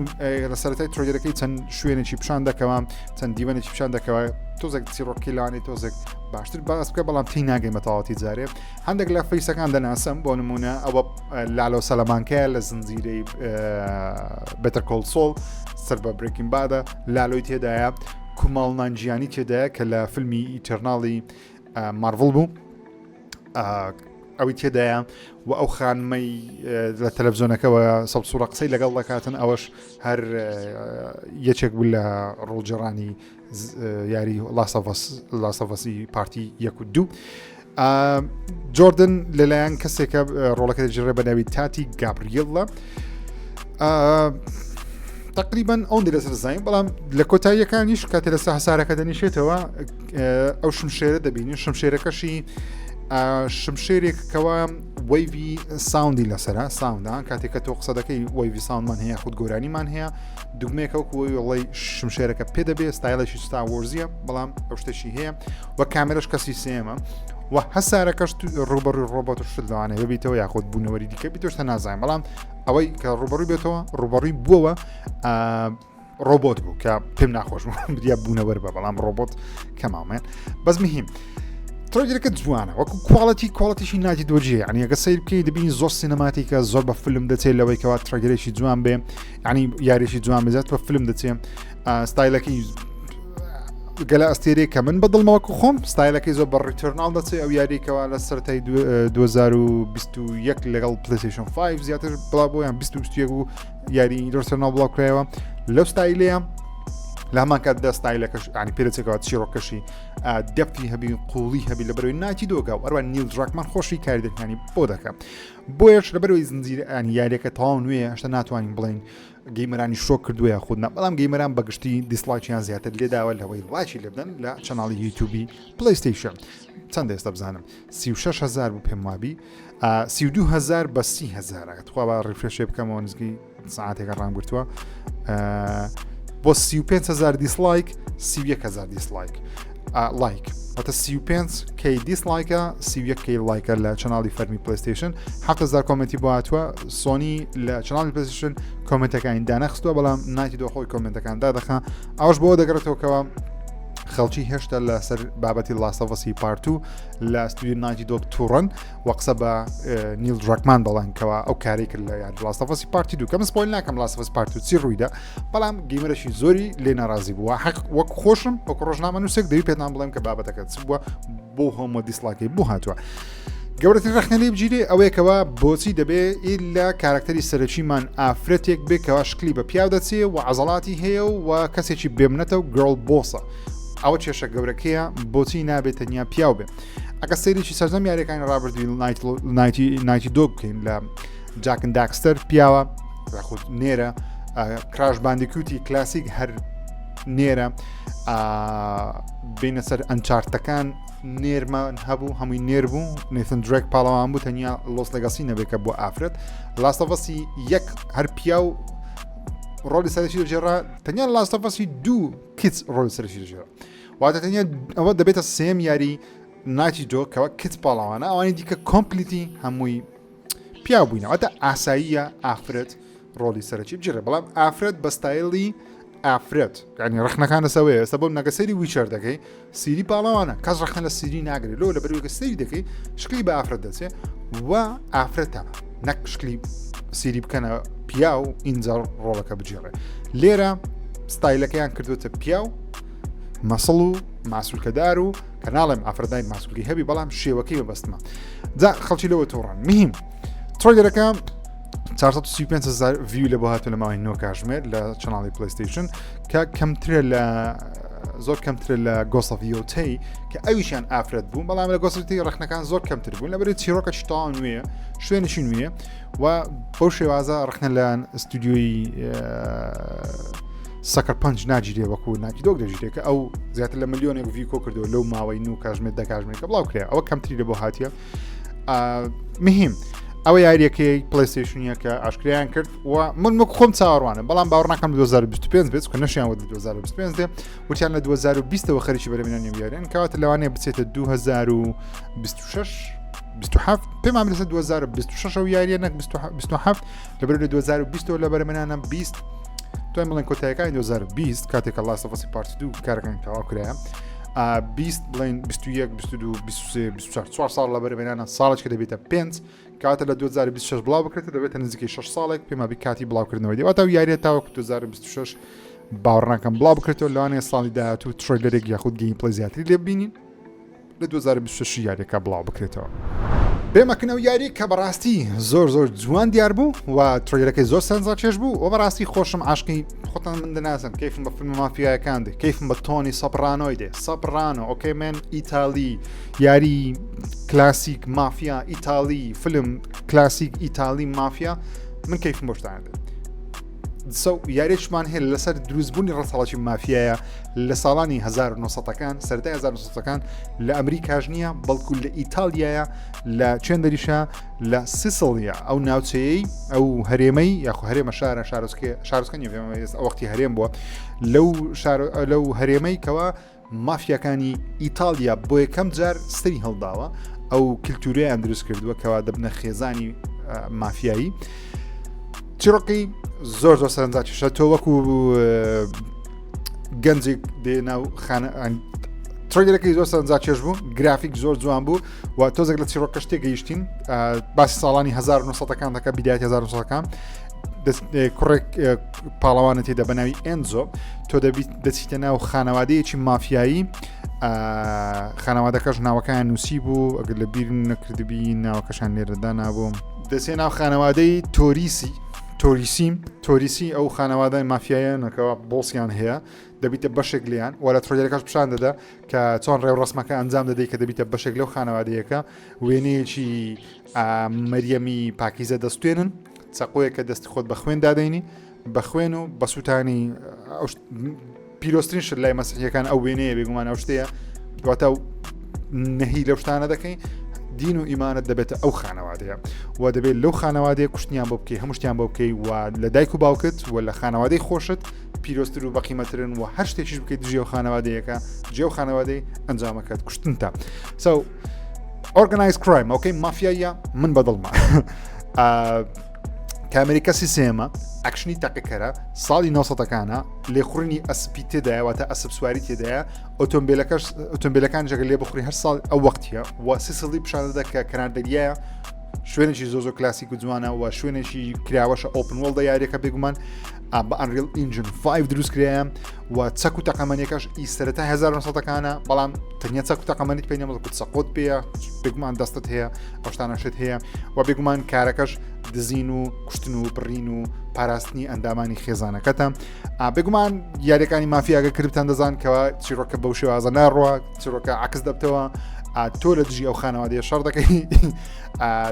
لە سەرەتای trailer ەکەی چەند شوێنێکی پیشان دەکەوە چەند دیوەنێکی پیشان دەکەوە تۆزێک چیرۆکی لانی تۆزێک باشتر باس بکە بەڵام تی ناگەی مەتەواتی جارێ هەندێک لە face ەکان دەناسم بۆ نمونە ئەوە لالۆ سەلەمانکەیە لە زنجیرەی Better Call Saul سەر بە Breaking Bad ە لالۆی تێدایە کوماڵ نانجیانی تێدایە کە لە فیلمی Eternals ی مارڤڵ بوو ئەوی تێدایە و ئەو خانمەی لە تەلەڤزیۆنەکەەوە سەبسوورە قسەی لەگەڵ دەکاتن ئەوەش هەر یەکێک بوو لە ڕۆڵجێرانی یاری Last of Us ی part ی یەک و دوو. جۆردن لەلایەن کەسێکە ڕۆڵەکە دەجێڕێ بە ناوی تاتی گابریێڵە تقریبان ئەوەندە لەسەر زانین بەڵام لە کۆتاییەکانیش کاتێ لەسەر هەسارەکە دەنیشێتەوە ئەو شمشێرە دەبینین شمشێرەکەشی شمشێرێک کەوا wave ی sound ی لەسرە sound ە کاتێک کە تۆ قسە دەکەی wave ی sound مان هەیە خود گۆرانیمان هەیە دوگمێکە وەکو وڵی شمشێرەکە پێ دەبێ ستایلێکی Star Wars یە بەڵام ئەو شتێکی هەیە و کامێرەش کەسی سێمە و هەسارەکەش ڕوبەڕووی ڕۆبۆت و شت لەوانەیە ببیتەوە یاخود بوونەوەری دیکە بیتۆشتە نازانین بەڵام ئەوەی کە ڕوبەڕووی بێتەوە ڕوبەڕووی بووەوە ڕۆبۆت بوو کە پێم ناخۆش بوو بریا بوونەوەر بە بەڵام ڕۆبۆت کەماومێن بەس مهم trailer ەکە جوانە وەکو quality quality شی Naughty Dog ی یعنی ئەگە سەیر بکەی دەبینی زۆر cinematic ە زۆر بە فیلم دەچێت لەوەی کەوا trailer ێکی جوان بێ ینی یاریشی جوان بێزات بە فیلم دەچێ ستایلەکەی گەلە ئەستێرەیە کە من بەدڵمەوە وەکو خۆم ستایلەکەی زۆر بە Returnal دەچێت ئەو یاریکەوە لە سەرای 2021 لەگەڵ PlayStation 5 زیاتر بڵاو بۆ یان 2021 و یاری Returnal بڵاو کرایەوە لەو ستایلەیە لە هەمان کاتدا ستایلەکەش ینی پێدەچێتەوە چیرۆکەشی depth ی هەبی قوڵی هەبی لە بەرەوەی Naughty Dog ە و ئەروە نیل دراکمان خۆشی کاری دەکانی بۆ دەکە بۆیەش لە بەرەوەی زنجیرە ینی یاریەکە تەواو نوێ هەشتا ناتوانین بڵین gamer انی شۆک کردووە یاخود نا بەڵام gamer ان بەگشتی dislike یان زیاتر لێداوە لەوەی ڵایکی لێبدەن لە channel ی یوتیوبی PlayStation چەند ئێستا بزانم 36 هزار بوو پێم وابی 32 هزار بە 30 هزار تخوا با refresh ێ بکەمەوە نزگی ساعتێکە ڕام گرتووە بۆ 35 هزار dislike 31 هزار dislike like واتە 35 K dislike ە 31 K like ە لە channel ی فەرمی PlayStation 7000 comment ی بۆ هاتووە سۆنی لە channel ی PlayStation comment ەکانی دانەخستووە بەڵام Naughty Dog خۆی comment ەکان دادەخا ئەوش بۆ دەگەڕێتەوەکەوە خەڵکی هێشتا لەسەر بابەتی Last of Us ی part two لە ستودیو Naughty Dog تووڕن و قسە بە نیل دراکمان دەڵێن کەوا ئەو کاری کرد لە یاری Last of Us ی part ی دوو کە من spoil ناکەم Last of Us part two چی ڕوویدا بەڵام gamer ەشی زۆری لێ ناڕازی بووە حەق وەک خۆشم وەک ڕۆژنامە نووسێک دەوی پێتان بڵێم کە بابەتەکە چ بووە بۆ هۆمە dislike ەکەی بۆ هاتووە. گەورەترین ڕەخنە لێ بگیرێ ئەوەیەکەوە بۆچی دەبێ لە کارکتەری سەرەکیمان ئافرەتێک بێ کەوا شکلی بە پیاو دەچێ و عەزەڵاتی هەیە و کەسێکی بێمنەتە و girl boss ە ئەوە کێشە گەورەکەیە بۆچی نابێت تەنیا پیاو بێ ئەگە سەیرێکی سەرجەم یاریەکانی ڕابردووی Naughty Dog بکەین لە Jak and Daxter پیاوە یاخود نێرە Crash Bandicoot ی کلاسیک هەر نێرە بینە سەر Uncharted ەکان نێرمان هەبوو هەمووی نێر بوو Nathan Drake پاڵەوان بوو تەنیا Lost Legacy نەبێت کە بۆ ئافرەت Last of Us ی یەک هەر پیاو ڕۆڵی سەرەکی دەگێڕا تەنیا Last of Us ی دوو کچ ڕۆڵی سەرەکی دەگێڕا واتە تەنیا ئەوە دەبێتە سێم یاری Naughty Dog کەەوە کچ پاڵەوانە ئەوانی دیکە completely هەمووی پیاو بووینە واتە ئاساییە ئافرەت ڕۆڵی سەرەکی بگێڕێ بەڵام ئافرەت بە ستایلی ئافرەت ینی ڕخنەکان لەسەوەیە ئێستا بۆم نەگە سەیری Witcher دەکەی سیری پاڵەوانە کەس ڕخنە لە سیری ناگرێت لۆ لە بەروەکە سەیری دەکەی شکلی بە ئافرەت دەچێ و ئافرەتە نەک شکلی سیری بکەنە پیاو ئینجا ڕۆڵەکە بگێڕێ لێرە ستایلەکەیان کردوتە پیاو muscle و ماسولکەدار و کە ناڵێم ئافرەتانی ماسولکەی هەبی بەڵام شێوەکەی بەبەستمە جا خەڵکی لەوە تۆڕان مهم trailer ەکە. 435 هزار view لە بۆ هاتوو لە ماوەی 9 کاژمێر لە channel ی PlayStation کە کەمترە لە زۆر کەمترە لە Ghost of Yotei کە ئەویشیان ئافرەت بوو بەڵام لە Ghost of Yotei ڕخنەکان زۆر کەمتر بوون لەبەر چیرۆکە شتاوان نوێ شوێنێکی نوێ و بەو شێوازە ڕخنە لە ستودیۆی Sucker Punch ناگیرێ وەکو Naughty Dog دەژیرێت کە ئەو زیاتر لە ملیۆنێک view کۆ کردەوە لەو ماوەی نو کاژمێر دە کاژمێر کە بڵاو کرا ئەوە کەمتری لە بۆ هاتیە مهم ئەوە یاریەکەی PlayStation ە کە ئاشکریان کرد و من وەک خۆم چاوەڕوانم بەڵام باوەڕ ناکەم 2025 بێت کە نەشیان وت 2025 دێ وتیان لە 2020ەوە خەریکی بەرەمێنانی یاریان کەواتە لەوانەیە بچێتە 2026 27 پێمان لەسەر 2026 ئەو یاریە نەک 27 لەبەر لە 2020 لە بەرەمێنانە 20 توای بڵێن کۆتایەکانی 2020 کاتێک کە Last of Us Part 2 کارەکانی تەواو کرایە 20 بڵێن 21 22 23 24 چوار ساڵ لە بەرەمێنانە ساڵێک کە دەبێتە 5 کاتە لە 2026 بڵاو بکرێت دەبێتە نزیکەی 6 ساڵێک پێما بی کاتی بڵاوکردنەوەی دی واتە یاریە تاوەکو 2026 باوەڕناکەم بڵاو بکرێتەوە لەوانەیە ساڵی داهاتوو trailer ێک یاخود gameplay زیاتری لێ ببینین لە 2026 یاریەکە بڵاو بکرێتەوە. بێمەکنەوە یاری کە بەڕاستی زۆر زۆر جوان دیار بوو و trailer ەکەی زۆر سەرنجڕاکێش بوو و بەڕاستی خۆشم عاشقی خۆتان من دەناسن کەیفم بە فیلم مافیایەکان دێ کەیفم بە تۆنی سۆپرانۆی دێ سۆپرانۆ okay man ئیتالی یاری کلاسیک مافیا ئیتالی فیلم کلاسیک ئیتالی مافیا من کەیفم بۆشتان دێت so یاریشمان هەیە لەسەر دروستبوونی ڕەچەڵەکی مافیایە لە ساڵانی 1970ەکان سەرەتای 1970ەکان لە ئەمریکاش نییە بەڵکو لە ئیتالیایە لە چێندەریشە لە سیسڵیا ئەو ناوچەیەی ئەو هەرێمەی یاخۆ هەرێمە شارە شارۆچکە شارۆچکە نیە وەختی هەرێم بووە لەو شار لەو هەرێمەی کەوا مافیاکانی ئیتاڵیا بۆ یەکەم جار سەری هەڵداوە ئەو کللتوریان دروست کردووە کەوا دەبنە خێزانی مافیایی چیرۆکی زۆر زۆر سەرنجاکیشە تۆ وەکو گەنجێک دێ ناو خانە trailer ەکەی زۆر سەرنجاکێش بوو گرافیک زۆر جوان بوو و تۆزێک لە چیرۆکەش تێگەیشتین باسی ساڵانی 1970ەکان دەکە بیدایەتی 1970ەکان کوڕێک پاڵەوانە تێدا بە ناوی ئەنزۆ تۆ دەبیت دەچیتە ناو خانەوادەیەکی مافیایی خانەوادەکەش ناوەکان نووسی بوو ئەگەر لە بیر نەکردبی ناوەکەشان لێرەدا نابووم دەچێ ناو خانەوادەی تۆریسی تۆریسی تۆریسی ئەو خانەوادای مافیایە نەکەوە boss یان هەیە دەبیتە بەشێک لیان وە لە trailer ەکەش پیشان دەدا کە چۆن ڕێوڕسمەکە ئەنجام دەدەی کە دەبیتە بەشێک لەو خانەوادەیەکە وێنەیەکی مەریەمی پاکیزە دەستێنن چەقۆیە کە دەستی خۆت بە خوێن دادەینی بە خوێن و بە سووتانی پیرۆسترین شت لای مەسیحیەکان ئەو وێنەیە بێگومان ئەو شتەیە دواتە نەهی لەو شتانە دەکەین دین و ئیمانت دەبێتە ئەو خانەوادەیە و دەبێت لەو خانەوادەیە کوشتنیان بۆ بکەی هەموو شتیان بۆ بکەی و لە دایک و باوکت و لە خانەوادەی خۆشت پیرۆزتر و بەقیمەترن و هەر شتێکیش بکەیت دژی ئەو خانەوادەیەکە جێ و خانەوادەی ئەنجامەکەت کوشتنتە so organized crime okay مافیایە من بەدڵمە کامێرەی کەسی سێمە ئەکشنی تەقەکەرە ساڵی 900ەکانە لێخوڕینی ئەسپی تێدایە واتە ئەسپ سواری تێدایە ئۆتۆمبیلەکەش ئۆتۆمبیلەکان جەگە لێ بخوری هەر ساڵ ئەو وەختیە و سیسڵی پیشاندەدا کە کەنار دەریایە شوێنێکی زۆ زۆر کلاسیک و جوانە و شوێنێکی کراوەشە open world ە یاریەکە بێگومان بە Unreal Engine 5 دروست کرایە و چەک و تەقەمەنیەکەش ئی سەرەتا 1970ەکانە بەڵام تەنیا چەک و تەقەمەنیت پێ نیە بەڵکو چەقۆت پێیە بێگومان دەستت هەیە ئەو شتانەشت هەیە و بێگومان کارەکەش دزین و کوشتن و بڕین و پاراستنی ئەندامانی خێزانەکەتە بێگومان یاریەکانی مافیاگە کردتان دەزان کەەوە چیرۆکە بەو شێوازە ناڕوە چیرۆکە عکس دەبتەوە تۆ لە دژی ئەو خانەوادەیە شەڕ دەکەی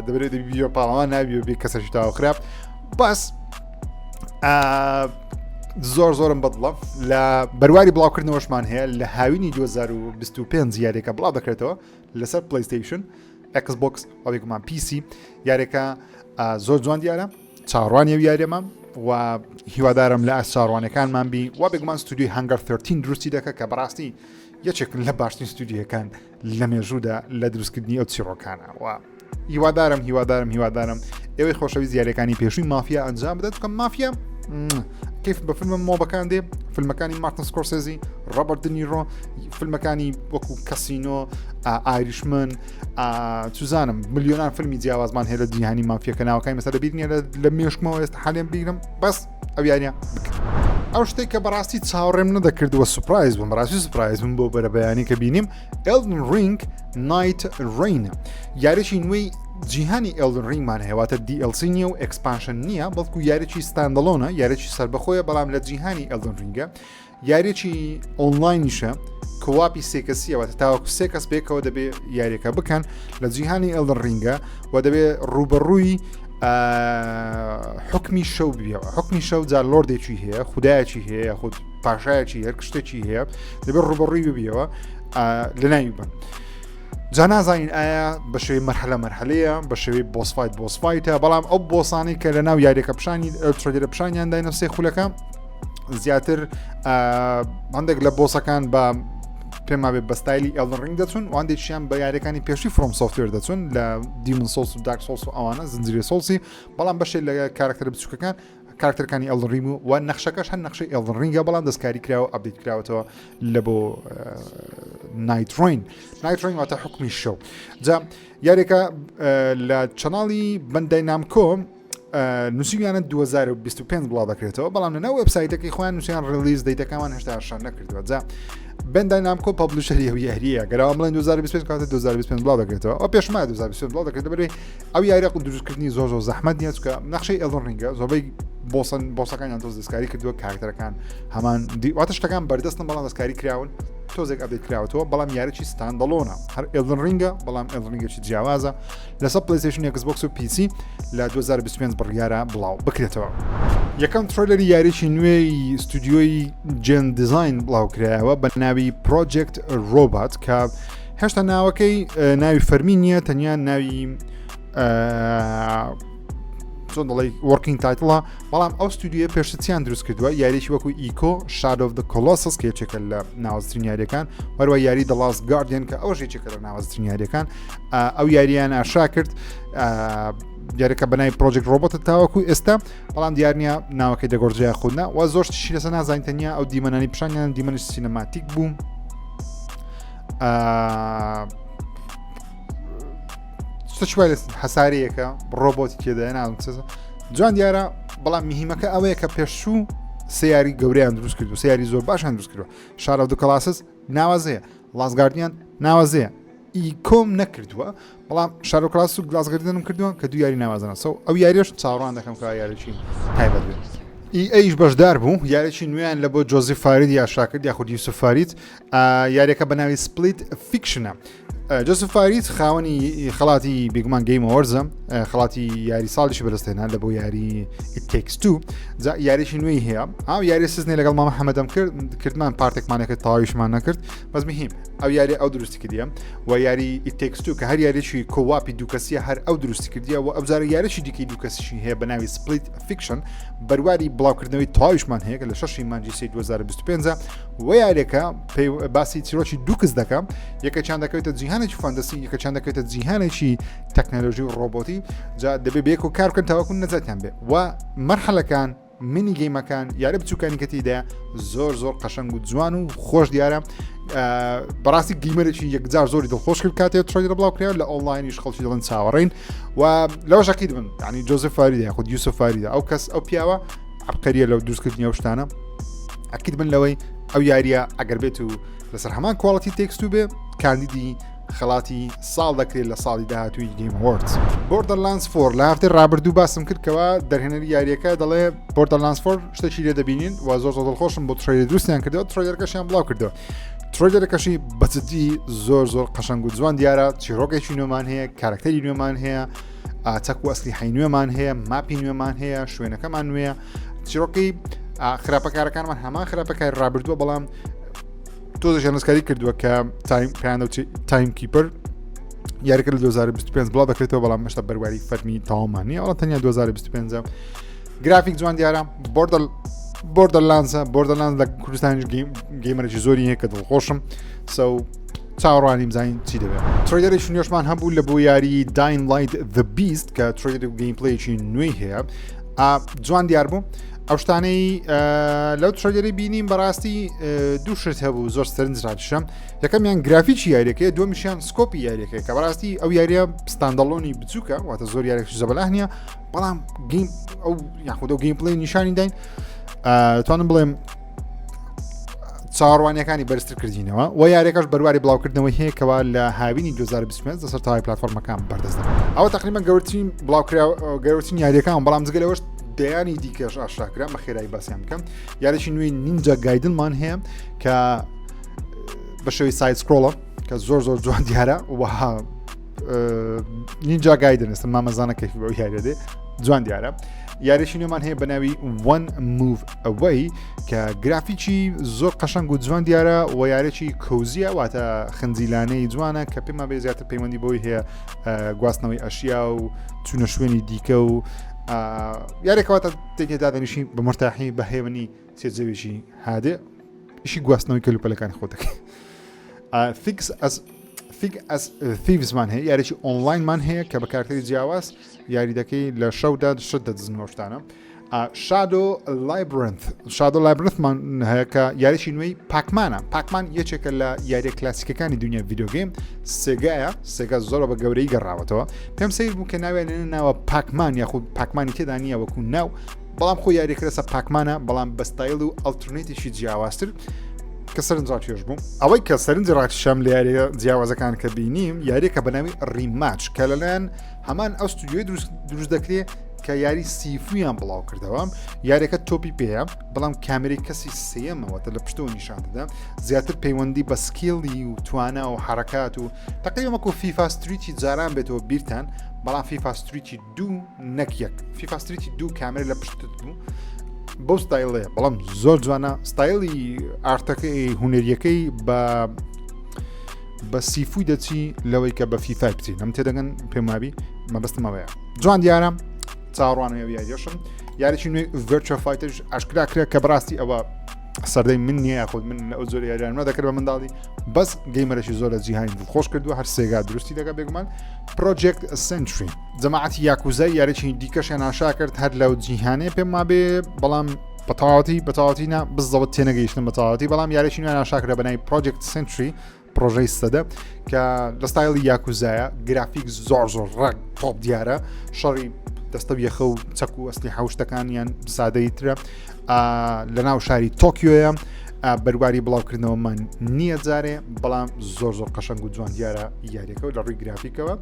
دەبێت دەبیە پاڵەوان نابی بێ کەسەشی تاوە خراپ بەس زۆر زۆرم بەدڵە لە بەرواری بڵاوکردنەوەشمان هەیە لە هاوینی 2025 یاریەکە بڵاو دەکرێتەوە لەسەر PlayStation Xbox ئەوێکمان PC یاریەکە زۆر جوان دیارە چاڕوانی و یاریەمە و هیوادارم لە ئاست چاڕوانەکانمان بی و بێگومان ستودیوی Hangar 13 دروستی دەکە کە بەڕاستی یەکێکن لە باشترین ستودیوەکان لە مێژوودا لە دروستکردنی ئەو چیڕۆکانە و هیوادارم هیوادارم هیوادارم ئێوەی خۆشەویست یاریەکانی پێشووی مافیا ئەنجام بدات چونکە مافیا کەیف بە فیلمە mob ەکان دێ فیلمەکانی مارتن سکۆرسێزی ڕۆبەرت دنیرۆ فیلمەکانی وەکو Casino Irishman چزانم ملیۆنان فیلمی جیاوازمان هەیە لە جیهانی مافیەکە ناوەکانی مەسەر لە بیر نییە لە مێشکمەوە ئێستا حالێن بیرم بەس ئەو یاریە بکە ئەو شتێک کە بەڕاستی چاوەڕێم نەدەکردووە surprise بووم بەڕاستی surprise بووم بۆ بەرەبەیانی کە بینیم Elden Ring Nightreign یاریی نوێی جیهانی Elden Ring مان هەیە واتە DLC نییە و expansion نییە بەڵکو یاریی standalone ە یاریی سربەخۆیە بەڵام لە جیهانی Elden Ring ە یاریی ئۆنلاینیشە co-op ی سێکەسیەوە تاوەکو سێ کەس پێکەوە دەبێ یاریەکە بکەن لە جیهانی Elden Ring ە و دەبێ ڕوبەڕووی حکمی شەو بیەوە حکمی شەو جار lord ێکی هەیە خودایەکی هەیە خود پاشایەکی هەر شتێکی هەیە دەبێت ڕوبەڕووی ببیەوە لە ناوی بن. جا نازانین ئایا بە شێوەی مەرحەلە مەرحەلەیە بە شێوەی boss fight boss fight ە بەڵام ئەو boss انەی کە لە ناو یاریەکە پیشانی trailer ە پیشانیان داینە سێ خولەکە زیاتر هەندێک لە boss ەکان بە پێما بێ بە ستایلی Elden Ring دەچون واندێکیان بە یاریەکانی پێشی FromSoftware دەچون لە Demon's Souls و Dark Souls و ئەوانە زنجیرە Souls ی بەڵام بەشێک لە کارکتەرە بچووکەکان کارکتەرەکانی Elden Ring و نەخشەکەش هەر نەخشەی Elden Ring ە بەڵام دەستکاری کراوە update کراوەتەوە لە بۆ Nightreign Nightreign واتە حکمی شەو جا یاریەکە لە channel ی Bandai Namco نووسیانە 2025 بڵاو دەکرێتەوە بەڵام لەناو وبسایتەکەی خۆیان نووسیان release date ەکەمان هێشتا ئاشکرا نەکردووە جا Bandai Namco publisher ی ئەو یاریە گەراوە بڵێن 2025 کاتە 2025 بڵاو دەکرێتەوە ئەو پێشما 2025 بڵاو دەکرێتەوە بەرەی ئەو یاریە دروستکردنی زۆر زۆر زەحمەت نییە چکە نەخشەی Elden Ring ە زۆربەی boss ن boss ەکانیان تۆز دەستکاری کردووە کارکتەرەکان هەمان واتە شتەکان بەردەستن بەڵام دەستکاری کراون تۆزێک update کراوەتەوە بەڵام یاریی standalone ە هەر Elden Ring ە بەڵام Elden Ring ێکی جیاوازە لەسەر PlayStation Xbox و PC لە 2025 بڕیارە بڵاو بکرێتەوە. یەکەم trailer ی یاریی نوێی ستودیۆی Gen Design بڵاوکرایەوە بە ناوی Project Robot کە هێشتا ناوەکەی ناوی فەرمی نییە تەنیا ناوی چۆن دەڵی working title ە بەڵام ئەو ستودیۆ پێشتیان دروست کردووە یاریی وەکو Ico Shadow of the Colossus کە یەکێکە لە ناوازترین یاریەکان وەروە یاری The Last Guardian کە ئەو یەکێکە لە ناوازترین یاریەکان ئەو یاریان ئاشا کرد دیارەکە بەنای Project Robot ە تاوەکو ئێستا بەڵام دیار نییە ناوەکەی دەگۆڕدرێ خودنا و زۆر شتیشی لەسەر نازانین تەنیا ئەو دیمەنانی پیشانیان دیمەنی cinematic بوو هەسارەیەکە ڕۆبۆتی تێدایە نازم چ جوان دیارە بەڵام مهمەکە ئەوەیە کە پێشوو سیاری گەوریان دروست کرد و سیاری زۆر باشان دروست کردوە Shadow of the Colossus ناوازەیە Last Guardian ناوازەیە Ico م نەکردووە بەڵام Shadow Colossus و Last Guardian م کردووە کە دوو یاری ناوازنە so ئەو یاریش چاوەڕوان دەکەم کە یاریی تایبەت بێت. EA بەشدار بوو یاریی نوێیان لە بۆ جۆزیف فارید یاشا کرد یاخود یوسف فارید یاریەکە بە ناوی Split Fiction ە جۆسف فارید خاوەنی خەڵاتی بێگومان Game Awards ە خەڵاتی یاری ساڵیشی بەدەستهێنا لە بۆ یاری Takes Two یاریی نوێی هەیە ئەو یاری سزنێ لەگەڵ مامە حەمەدەم کرد کردمان پارتێکمانەکە تەواویشمان نەکرد بەس مهم ئەو یاری ئەو دروستی کردیە و یاری It Takes Two کە هەر یاریی co-op ی دووکەسیە هەر ئەو دروستی کردیە و ئەوجارە یاریی دیکەی دووکەسیشی هەیە بە ناوی Split Fiction بەرواری بڵاوکردنەوەی تەواویشمان هەیە کە لە شەشی مانگی سێ 2025 و یاریەکە باسی چیرۆکی دوو کچ دەکە یەکەچیان دەکەوێتە جیهانێکی fantasy یەکەچیان دەکەوێتە جیهانێکی تەکنەلۆژی و ڕۆبۆتی جا دەبێ بێک و کار بکەن تاوەکو نەجاتیان بێ و مەرحەلەکان mini game ەکان یارە بچووکانی کە تێیدا زۆر زۆر قەشەنگ و جوان و خۆش دیارە بەڕاستی gamer ێکی یەکجار زۆری دڵخۆش کرد کاتێ trailer بڵاو کرا لە ئۆنلاینیش خەڵکی دڵن چاوەڕین و لەوەش ئەکید بن ینی جۆزف فاریدە یاخود یوسف فاریدە ئەو کەس ئەو پیاوە عبقەریە لەو دروستکردنی ئەو شتانە ئەکید بن لەوەی ئەو یاریە ئەگەر بێت و لەسەر هەمان quality Takes Two بێ کاندیدی خەڵاتی ساڵ دەکرێت لە ساڵی داهاتووی Game Awards. Borderlands 4 لە هەفتەی ڕابردوو باسم کرد کەوا دەرهێنەری یاریەکە دەڵێ Borderlands 4 شتێکی لێ دەبینین و زۆر زۆر دڵخۆشم بۆ trailer دروستیان کردەوە trailer ەکەشیان بڵاو کردەوە trailer ەکەشی بەجددی زۆر زۆر قەشەنگ و جوان دیارە چیرۆکێکی نوێمان هەیە کارکتەری نوێمان هەیە چەک و ئەسلیحەی نوێمان هەیە map ی نوێمان هەیە شوێنەکەمان نوێیە چیرۆکی خراپەکارەکانمان هەمان خراپەکاری ڕابردووە بەڵام تۆزێکیان دەستکاری کردووە کە تایم پێیان Time Keeper یاریکە لە 2025 بڵاو دەکرێتەوە بەڵام مەشتا بەرواری فەرمی تەواومان نییە ئەوە تەنیا 2025 گرافیک جوان دیارە Border Borderlands ە Borderlands لە کوردستانیش gamer ێکی زۆری هەیە کە دڵخۆشم so چاوەڕوانیم زانین چی دەبێت trailer ێکی نوێشمان هەبوو لە بۆ یاری Dying Light The Beast کە trailer و gameplay ێکی نوێی هەیە جوان دیار بوو ئەو شتانەی لەو trailer ی بینیم بەڕاستی دوو شت هەبوو زۆر سەرنج ڕادشم یەکەمیان گرافیکی یاریەکەی دومیشیان scope ی یاریەکەی کە بەڕاستی ئەو یاریە standalone ی بچووکە واتە زۆر یاریێکی زەبەلاح نییە بەڵام game ئەو یاخود ئەو gameplay نیشانی داین توانم بڵێم چاوەڕوانیەکانی بەرزتر کردینەوە و یاریەکەش بەرواری بڵاوکردنەوەی هەیە کەوا لە هاوینی 2025 لەسەر تەواوی پلاتفۆرمەکان بەردەست دەبن. ئەوە تقریبا گەورترین بڵاوکرا گەورترین یاریەکان بەڵام جگە لەوەش دەیانی دیکەش ئاشکرا بە خێرایی باسیان بکەم یاریی نوێی Ninja Gaiden مان هەیە کە بە شێوەی side scroll ە کە زۆر زۆر جوان دیارە وەها Ninja Gaiden ئێستا مامەزانە کەفی بەو یاریە دێ جوان دیارە یاریی نوێمان هەیە بە ناوی One Move Away کە گرافیکی زۆر قەشەنگ و جوان دیارە و یارێکی cozy یە واتە خنجیلانەی جوانە کە پێمان بێ زیاتر پەیوەندی بۆی هەیە گواستنەوەی ئەشیا و چوونە شوێنی دیکە و یارێکەواتە تێکێ دادەنیشی بە مرتاحی بە هێمنی سێجەوێکی هادێ ئیشی گواستنەوەی کەلوپەلەکانی خۆ دەکەی Thick as Thick as Thieves مان هەیە یاریی ئۆنلاینمان هەیە کە بە کارکتەری جیاواز یاری دەکەی لە شەودا شت دەدزنەوە شتانە Shadow Labyrinth Shadow Labyrinth مان هەیە کە یاریی نوێی Pac-Man ە Pac-Man یەکێکە لە یاریە کلاسیکەکانی دنیا video game سێگایە سێگا زۆرە بە گەورەی گەڕاوەتەوە پێم سیر بوو کە ناویان ناوە Pac-Man یاخود Pac-Man ی تێدا نییە وەکو ناو بەڵام خۆ یاریەکە لەسەر Pac-Man ە بەڵام بە ستایل و alternate ێکی جیاوازتر کە سەرنج ڕاکێش بوو ئەوەی کە سەرنجی ڕاکشام لە یاریە جیاوازەکان کە بینیم یاریەکە بە ناوی Rematch کە لەلایەن هەمان ئەو ستودیۆی دروست دەکرێت کە یاری Sifu یان بڵاو کردەوە یاریەکە تۆپی پێیە بەڵام کامێرەی کەسی سێیەمەوەتە لە پشتەوە نیشان دەدا زیاتر پەیوەندی بە skill ی و توانا و حرەکات و تقریبا وەکو FIFA Street ی جاران بێتەوە بیرتان بەڵام FIFA Street ی دوو نەک یەک FIFA Street ی دوو کامێرە لە پشتت بوو بەو ستایلەیە بەڵام زۆر جوانە ستایلی art ەکەی هوەریەکەی بە بە Sifu ی دەچی لەوەی کە بە فیفای بچی لەم تێدەگەن پێم وابی مەبەستمەوەیە جوان دیارە چاوەڕوانم یاریەشم یاریی نوێی Virtua Fighter ئاشکرا کرا کە بەڕاستی ئەوە سەردەی من نییە یاخود من ئەو زۆر یاریان دەکرد بە منداڵی بەس gamer ێکی زۆر لە جیهانی دڵخۆش کردووە هەر سێگا دروستی دەکە بێگومان Project Century جەماعەتی یاکوزای یاریی دیکەشیان ئاشا کرد هەر لەو جیهانەیە پێم وابێ بەڵام بەتەواوەتی بەتەواوەتی نا بزەوت تێنەگەیشتم بەتەواوەتی بەڵام یاریی نوێیان ئاشا کرد بە ناوی Project Century پرۆژەی سەدە کە لە ستایلی یاکوزایە گرافیک زۆر زۆر ڕەگ تۆپ دیارە شەڕی دەستە یەخە و چەک و ئەسلی حوشتەکانیان سادەی ترە لە ناو شاری تۆکیۆیە بەرواری بڵاوکردنەوەمان نییە جارێ بەڵام زۆر زۆر قەشەنگ و جوان دیارە یاریەکە و لە ڕووی گرافیکەوە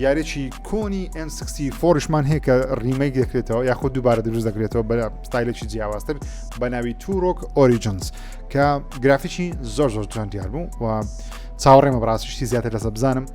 یاریی کۆنی N64شمان هەیە کە remake دەکرێتەوە یاخود دووبارە دروست دەکرێتەوە بە ستایلێکی جیاوازتر بە ناوی Turok Origins کە گرافیکی زۆر زۆر جوان دیار بوو و چاوەڕێمە بەڕاستیشتی زیاتر لەسە بزانم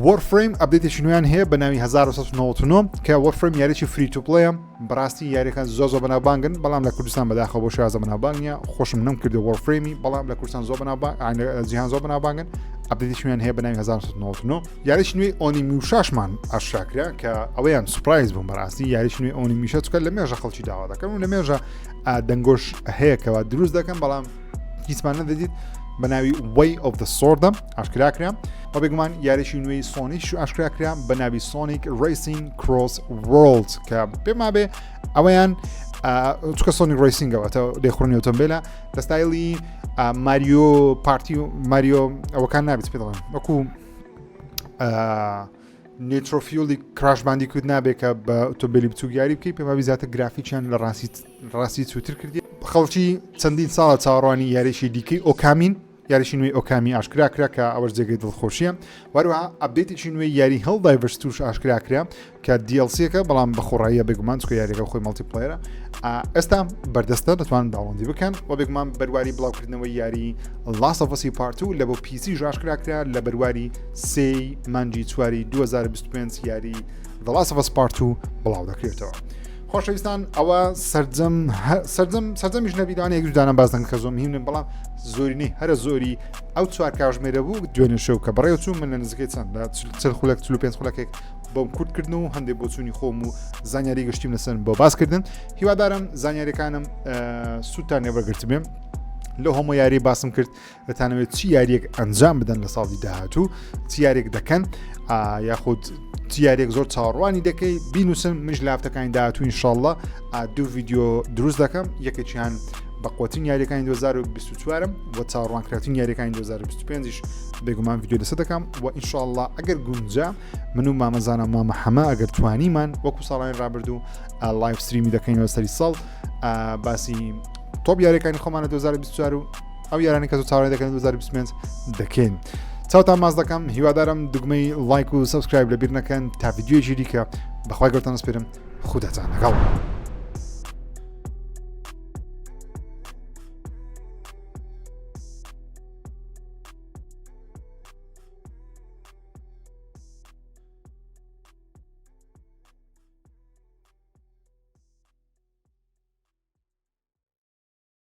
Warframe update ێکی نوێیان هەیە بە ناوی 1999 کە Warframe یاریی free to play ە بەڕاستی یاریەکان زۆر زۆر بەناوبانگن بەڵام لە کوردستان بەداخەوە بۆ شازە بەناوبانگ نییە خۆشم نەم کردو Warframe ی بەڵام لە کوردستان زۆر بەناوبانگ جیهان زۆر بەناوبانگن update ێکی نوێیان هەیە بە ناوی 1999 یاریی نوێی Onimusha شمان ئاشکرا کە ئەوەیان surprise بووم بەڕاستی یاریی نوێی Onimusha چکە لە مێژە خەڵکی داوا دەکەن و لە مێژە دەنگۆش هەیە کەوا دروست دەکەن بەڵام هیچمان نەدەدیت بە ناوی Way of the Sword ئاشکرا کرا و بێگومان یاریی نوێی سۆنیش ئاشکرا کرا بە ناوی Sonic Racing Cross Worlds کە پێما بێ ئەوەیان چکە Sonic Racing ەوە تە لێخوڕنی ئۆتۆمبیلە لە ستایلی Mario Party و ماریۆ ئەوەکان نابێت پێ دەڵێن وەکو Nitro Fuel ی Crash Bandicoot نابێت کە بە ئۆتۆمبیلی بچوک یاری بکەی پێماوی زیاتر گرافیکیان لە ڕاستی ڕاستی چوتر کردی خەڵکی چەندین ساڵە چاوەڕوانی یاریی دیکەی ئۆکامین یاریی نوێی ئۆکامی ئاشکرا کرا کە ئەوەش جێگەی دڵخۆشیە وەروەها update ێکی نوێی یاری Helldivers توش ئاشکرا کرا کە DLC ەکە بەڵام بە خۆڕاییە بێگومان چکە یاریەکە خۆی multiplayer ە ئێستا بەردەستە دەتوانن download ی بکەن و بێگومان بەرواری بڵاوکردنەوەی یاری Last of Us Part 2 لە بۆ PC ئاشکرا کرا لە بەرواری سێی مانگی چواری 2025 یاری The Last of Us Part 2 بڵاو دەکرێتەوە. خۆشەویستان ئەوە سەرجەم سەرجەم سەرجەمیش نەبیدانە یەک دوودانە باز دەکەن کە زۆر مهمن بەڵام زۆرینەی هەرە زۆری ئەو چوار کاژمێرە بوو دوێنێ شەو کە بەڕێوە چوو من لە نزیکەی چەند لە چل خولەک 45 خولەکێک بۆم کورتکردن و هەندێک بۆچوونی خۆم و زانیاری گشتیم لەسەر بۆ باسکردن هیوادارم زانیاریەکانم سوودتان لێوەرگرتبێم لەو هەموو یاری باسم کرد دەتانەوێت چی یاریەک ئەنجام بدەن لە ساڵی داهاتوو چی یاریێک دەکەن یاخود چی یاریێک زۆر چاوەڕوانی دەکەی بینوسن منش لافتەکانی داهاتوو ئینشاءاللە دوو ڤیدیۆ دروست دەکەم یەکێکیان بە قوترین یاریەکانی 2024 و چاوەڕوانکراوترین یاریەکانی 2025 بێگومان ڤیدیۆ لەسەر دەکەم و ئینشاءاللە ئەگەر گونجا من و مامەزانە مامە حەمە ئەگەر توانیمان وەکو ساڵانی ڕابردوو live stream ی دەکەینەوە سەری ساڵ باسی top یاریەکانی خۆمانە 2024 و ئەو یارانی کە زۆر چاوەڕێ دەکەن 2025 دەکەین. چاوتان ماچ دەکەم هیوادارم دوگمەی لایک و subscribe لەبیر نەکەن تا ڤیدیۆیەکی دیکە بەخوای گەورەتان ئەسپێرم خوداتان لەگەڵ.